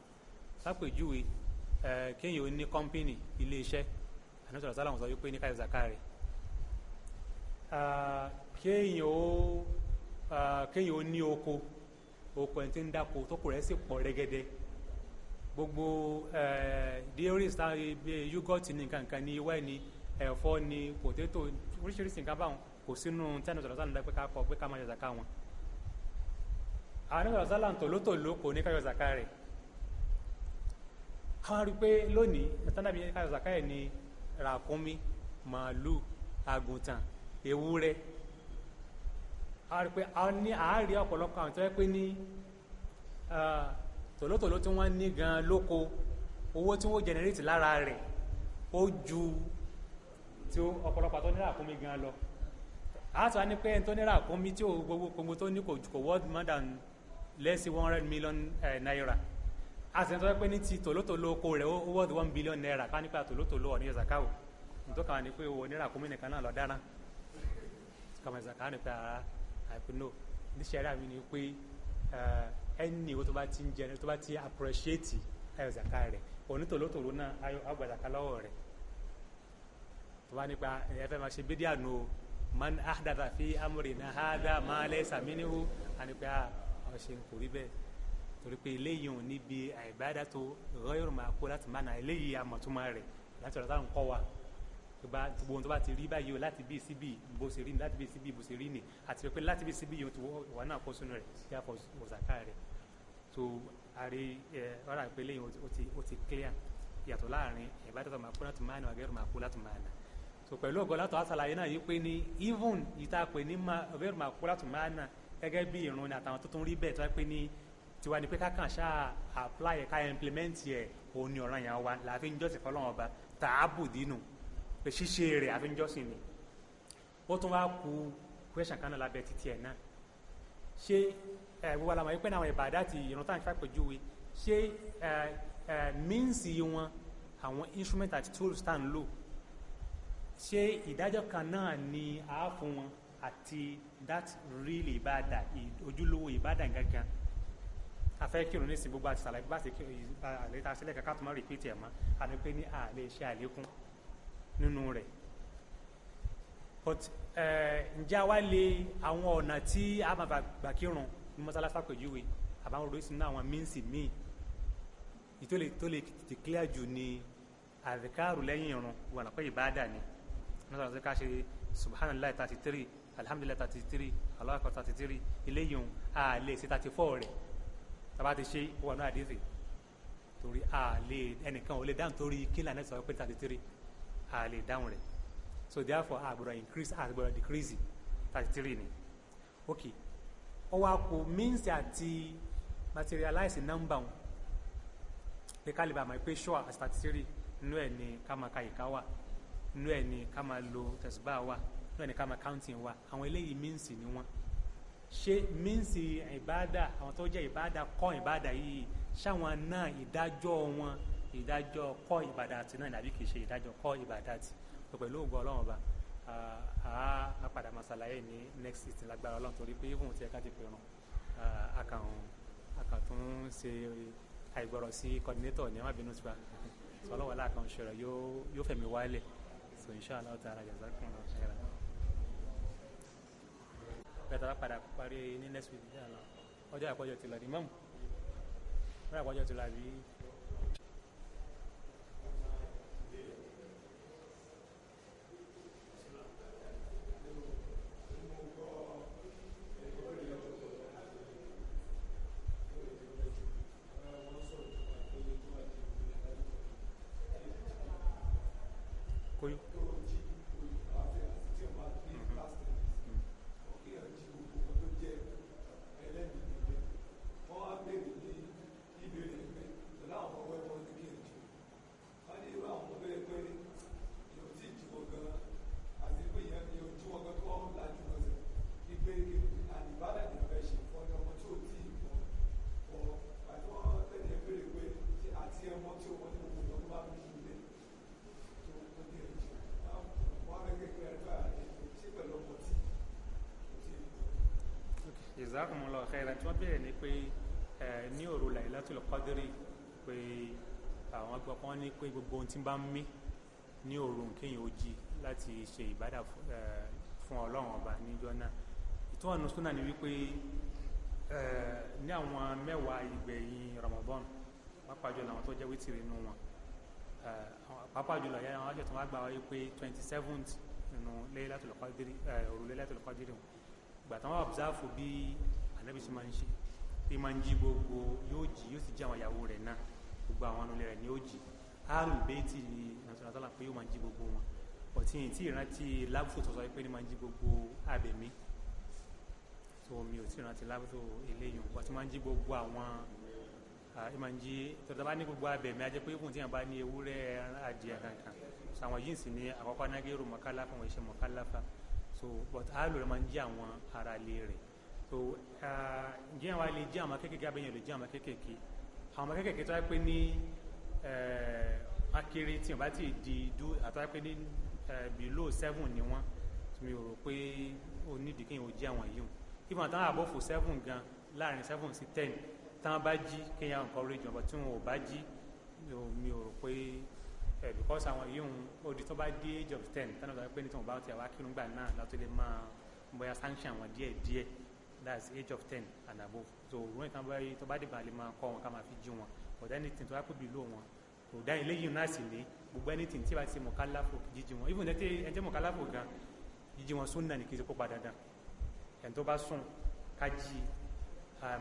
Fàpèjúwe kéèyàn ó ní company, ilé iṣẹ́, àná sọ̀rọ̀ sọ́lọ́wọ́ sọ wípé ní káyọ̀ zaka rẹ̀. Kéèyàn ó ní oko, oko ẹni tí ń dáko tó kù rẹ̀ sì pọ̀ rẹ́gẹ́dẹ́, gbogbo dairies yúgọ́tì ní nǹkan kan ní ìwẹ́ ní ẹ̀fọ́ ní pòtétò oríṣiríṣi nǹkan báwọn kò sínú tẹ́nu sọ̀rọ̀ sálà pé ká kọ pé ká máa yọ zaka wọn. Àwọn sọ̀rọ̀ sálà tòlótòló kò ní ká yọ zaka rẹ̀. Àwọn rí i pé lónìí tánàbí ká yọ zaka ẹ̀ ní ràkúnmí, màálù, àgùntàn, ewúrẹ́. A rí pé a ní àárí ọ̀pọ̀lọpọ̀ àwọn tó yẹ pé ní tòlótòló tí wọ́n ní gan lóko, owó tí wọ́n generate lára rẹ̀ ó ju tí ọ̀pọ̀lọpọ̀ tó ní ràkúnmí gan lọ. A tún wá ní pé ẹni tó ní ràkúnmí tí ó gbogbo tó ní kò worth more than less 100 million naira. A sì ń sọ pé ní ti tòlótòló oko rẹ̀ ó worth 1 billion naira, ká nípa tòlótòló ọ̀ ní zakao nítorí káwọn ní pé owó ní ràkúnmí nìkan náà lọ dára kàmá zakao ní pé ara àìpé no ní sẹ́rí àmì ni pé ẹni owó tó bá ti ń jẹ tó bá ti appreciate ayọ̀ zaka rẹ̀ onítòlótòló náà ayọ̀ àgbà zaka lọ́wọ́ rẹ̀. Tó bá nípa ẹ fẹ́ máa ṣe bídíà nù o, man ahdatha fi amrina hadha ma laysa minhu, àní pé ọ ṣe ń kò rí bẹ́ẹ̀ torí pé eléyìí ò níbi ibadatu ghayru ma'qulat ma'na, eléyìí àmọ̀túnmá rẹ̀ láti ọ̀rọ̀ táwọn kọ́ wa gbogbo ohun tó bá ti rí báyìí o láti bí síbí bó ṣe rí ni, láti bí síbí bó ṣe rí ni, àti pé láti bí síbí yóò ti wà náà kó sínú rẹ̀ kí a fọ òsàká rẹ̀. So àrí ẹ ọ̀rọ̀ àpè lẹ́yìn ó ti clear ìyàtọ̀ láàrin ibadatu ma'qulat ma'na wa ghayru ma'qulat ma'na. So pẹ̀lú ọ̀gọ́ látọ̀ àṣàlàyé náà yìí pé ní even ìta pè ní ghayru ma'qulat ma'na gẹ́gẹ́ bí ìrun ni àtàwọn tó tún rí bẹ́ẹ̀ tó wá pé ní tiwa ni pé ká kàn ṣáà apply ẹ̀ ká implement ẹ̀, òun ni ọ̀ràn yẹn wa làá fi ń jọ́sìn fọlọ́run ọba tààbùdínù pé ṣíṣe rẹ̀ àfijọ́sìn ni. Ó tún wá ku question kan náà lábẹ́ títí ẹ̀ náà. Ṣé gbogbo àlàmọ́ yìí pé àwọn ìbàdá àti ìrun tá à ń ṣàpèjúwe, ṣé means wọn, àwọn instrument àti tools tá à ń lò, ṣé ìdájọ́ kan náà ni a fún wọn àti that real ìbàdà, ojúlówó ìbàdà gangan? A fẹ́ kírun ní ìsìn gbogbo àti sàlàyé bá ṣe kírun àlè tá a sílẹ̀ kankan tó máa repeat ẹ̀ mọ́, àti pé ní a lè ṣe àlékún nínú rẹ̀. But ǹjẹ́ a wá lè àwọn ọ̀nà tí a máa gbà kírun ní mọ́sálásí àpèjúwe àbáwọn oríṣi nínú àwọn míǹsì míì tó lè tètè clear jù ní àdìkárù lẹ́yìn irun wà lápẹ́ ìbáàdà ni. Mọ́sálásí ká ṣe subhanallah 33, alhamdulillah 33, Allahu akbar 33, eléyìí a lè ṣe 34 rẹ̀ tàbá ti ṣe wà ní àdìsí torí a lè ẹnìkan ò lè dáhùn torí kí lànà sọ pé 33 a lè dáhùn rẹ̀. So therefore a gbọ́dọ̀ increase, a gbọ́dọ̀ decrease, 33 ni. Ok, ó wá kù means àti materialize number wọn pé ká lè bá a mọ̀ pé sure àti 33 inú ẹ̀ ni ká máa ka ìka wà, inú ẹ̀ ni ká máa lo tẹ̀síbá wà, inú ẹ̀ ni ká máa counting wà. Àwọn eléyìí means ni wọ́n. Ṣé means ìbádà, àwọn tó jẹ́ ìbádà kọ́ ìbádà yìí, ṣáwọn náà ìdájọ́ wọn ìdájọ́ kọ́ ìbádà àti náà nàbí kìí ṣe ìdájọ́ kọ́ ìbádà àti pẹ̀lú ògo Ọlọ́run ọba a padà máa ṣàlàyé ní next season lágbára Ọlọ́run torí pé even tí ẹ ká ti pè ràn a kàn tún ṣe àìgbọ̀rọ̀ sí coordinator ní ẹ̀ma bínú tiwa sọ ọlọ́wọ́ aláàkàn ṣọ̀rọ̀ yóò fẹ̀mí wálẹ̀. So inshallah ta'ala jazakumullahu khairan. Bẹ́ẹ̀ tá a padà parí ní next week inshallah. Ọjọ́ àkọ́jọ́ ti lọ ní mọ́mù ọjọ́ àkọ́jọ́ ti lọ àbí. Koyo. Jazakumullahu khairan. Tí wọ́n bẹ̀rẹ̀ ni pé ní òru Lailatul Qadri pé àwọn gbọ́ pọ́n ní pé gbogbo ohun tí ń bá ń mí ní òru kéèyàn ó jí láti ṣe ìbádà fún Ọlọ́run ọba níjọ́ náà. Ìtọ́wọ̀nù súnà ni wípé ní àwọn mẹ́wàá ìgbẹ̀yìn Ramadan, pàápàá jùlọ àwọn tó jẹ́ wítìrì inú wọn, pàápàá jùlọ yẹn àwọn àjọ tó wá gbà wáyé pé 27th nínú Laylatul Qadri, òru Laylatul Qadri, gbà tán wọ́n observe bí Ànábì ṣe máa ń ṣe, bí máa ń jí gbogbo, yóò jí, yóò sì jí àwọn ìyàwó rẹ̀ náà, gbogbo àwọn ọ̀nà rẹ̀ ni ó jí. Ahlul Bayti ni nàṣàlá pé yóò máa jí gbogbo wọn, ọ̀tí yìí tí ìrántí lábùsù tó sọ pé ní máa ń jí gbogbo abẹ̀mí, so mi ò tí ìrántí lábùsù eléyìí, wọ́n ti máa ń jí gbogbo àwọn ẹ máa ń jí tọ́tọ́ bá ní gbogbo abẹ̀mí, ajẹ́ pé fún tí yẹn bá ní ewúrẹ́, adìẹ kankan. So àwọn yìí sì ní àkọ́kọ́ nágẹ́rù mọ̀kálàfà, wọn ṣe mọ̀kálàfà, so but àlù rẹ̀ máa ń jí àwọn ará ilé rẹ̀. So ǹjẹ́ àwọn lè jí àwọn kéékèèké, abẹ́yẹn lè jí àwọn kéékèèké, àwọn kéékèèké tó wáyé pé ní akéré tí wọ́n bá ti di dú àtọ́wáyé pé ní below 7 ni wọ́n, mi ò rò pé ó nídìí kéèyàn ó jí àwọn yìí. Even táwọn above 7 gan, láàrin 7 sí 10, táwọn bá jí kéèyàn encourage wọn, but tí wọn ò bá jí, mi ò rò pé because àwọn yìí ń ó di tó bá dé age of 10, táwọn sọ pé ní tí wọn bá ti àwa kírun gbà náà látó lè máa bóyá sanction wọn díẹ̀ díẹ̀. That's age of 10 and above. So òun ìtàn bá tó bá dìgbà lè máa kọ́ wọn ká máa fi jí wọn, but anything tó bá kó below wọn kò dá eléyìí náà sì ní gbogbo anything tí bá ti mọ̀kálàfò jíjí wọn, even ẹni tí mọ̀kálàfò gan, jíjí wọn súnà ní kì í ṣe kó pa dandan. Ẹni tó bá sùn ká jí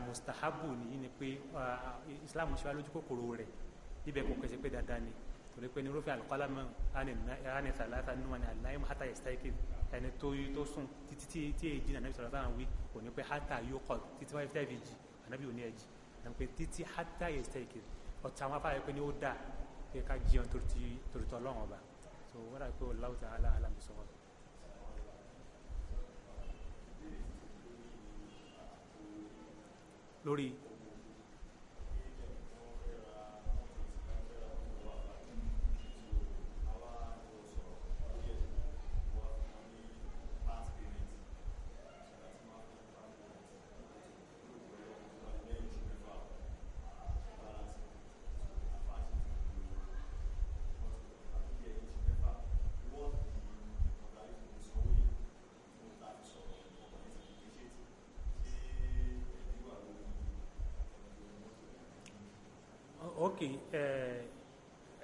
mustahabu nìyí ni pé Islam ṣe wá lójú kòkòrò rẹ̀ ibẹ̀, kò kẹsẹ̀ pé dandan ni, torí pé ní rúfin al-qalam àní thalatha nínú wọn ni an-naim hatta yastayqiz, ẹni tó sùn títí tí èyí jí, nàbí sọ̀rọ̀ sáà wí kò ní pé hatta yuqad, títí wọ́n fi jí, ànábì ò ní ẹ̀ jí nàbí pé títí hatta yastayqiz. Ọ̀tí àwọn afáyẹ pé ní ó dáa pé ká jí wọn torí tọ́ Ọlọ́run ọba. So wọ́n dà pé wallahu ta'ala a'lam bis-sawab. Lórí ok, ẹ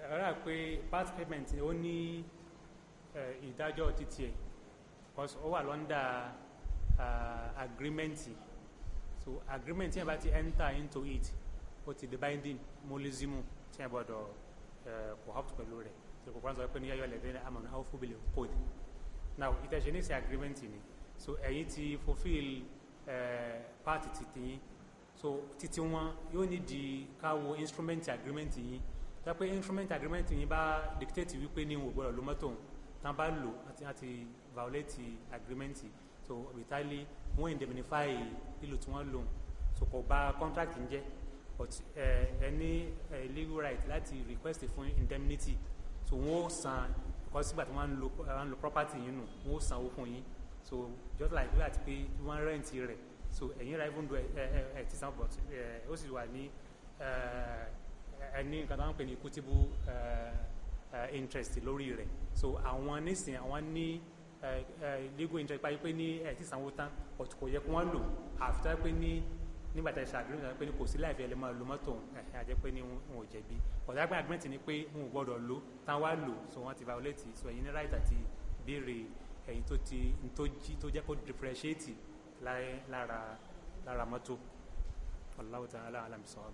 rà pé part payment ó ní ìdájọ́ títí ẹ̀ because ó wà under agreement. So agreement tí yẹn bá ti enter into it, ó ti di binding, mulzimu, tí yẹn gbọ́dọ̀ kò opt pẹ̀lú rẹ̀ tí kò kọ́ sọ pé ní ya ayyuhalladhina amanu awfu bil uqud. Now ìtẹ̀sẹ̀ ní sí agreement ni, so ẹ̀yin ti fulfill part titi yín, so títí wọn yóò ní di ká wo instrument agreement yín. Tó pé instrument agreement yín bá dictate wípé ní òun ò gbọ́dọ̀ lo mọ́tò tán, bá lò àti violate agreement, so bitali wọ́n indemnify lílò tí wọ́n lò, so kò bà contract ń jẹ́, but ẹ ní legal right láti request fún indemnity. So wọ́n ó san because sígbà tí wọ́n ń lo property yín nù, wọ́n ó sanwó fún yín. So just like bí àti pé wọ́n rent rẹ̀, so ẹ̀yin ra, even though ẹ ẹ ti san, but ẹ ó sì wà ní ẹ ní nǹkan tó ń pè ní equitable interest lórí rẹ̀. So àwọn nísìnyí àwọn ní legal interest báyìí pé ní ẹ ti sanwó tán, but kò yẹ kí wọ́n lò àfi tó yẹ pé ní nígbà tí a ṣe agreement pé ní kò sí láìfi ẹ lè máa lo mọ́tò ẹ̀hìn, àjẹ́ pé ní wọn ò jẹ̀bi. But àgbẹ̀ agreement ni pé wọn ò gbọ́dọ̀ lò tán, wá lò, so wọ́n ti violate. So ẹ̀yin ní right àti béèrè ẹ̀yin tó ti tó jí tó jẹ́ kó differentiate lára mọ́tò. Wallahu ta'ala a'lam bis-sawab.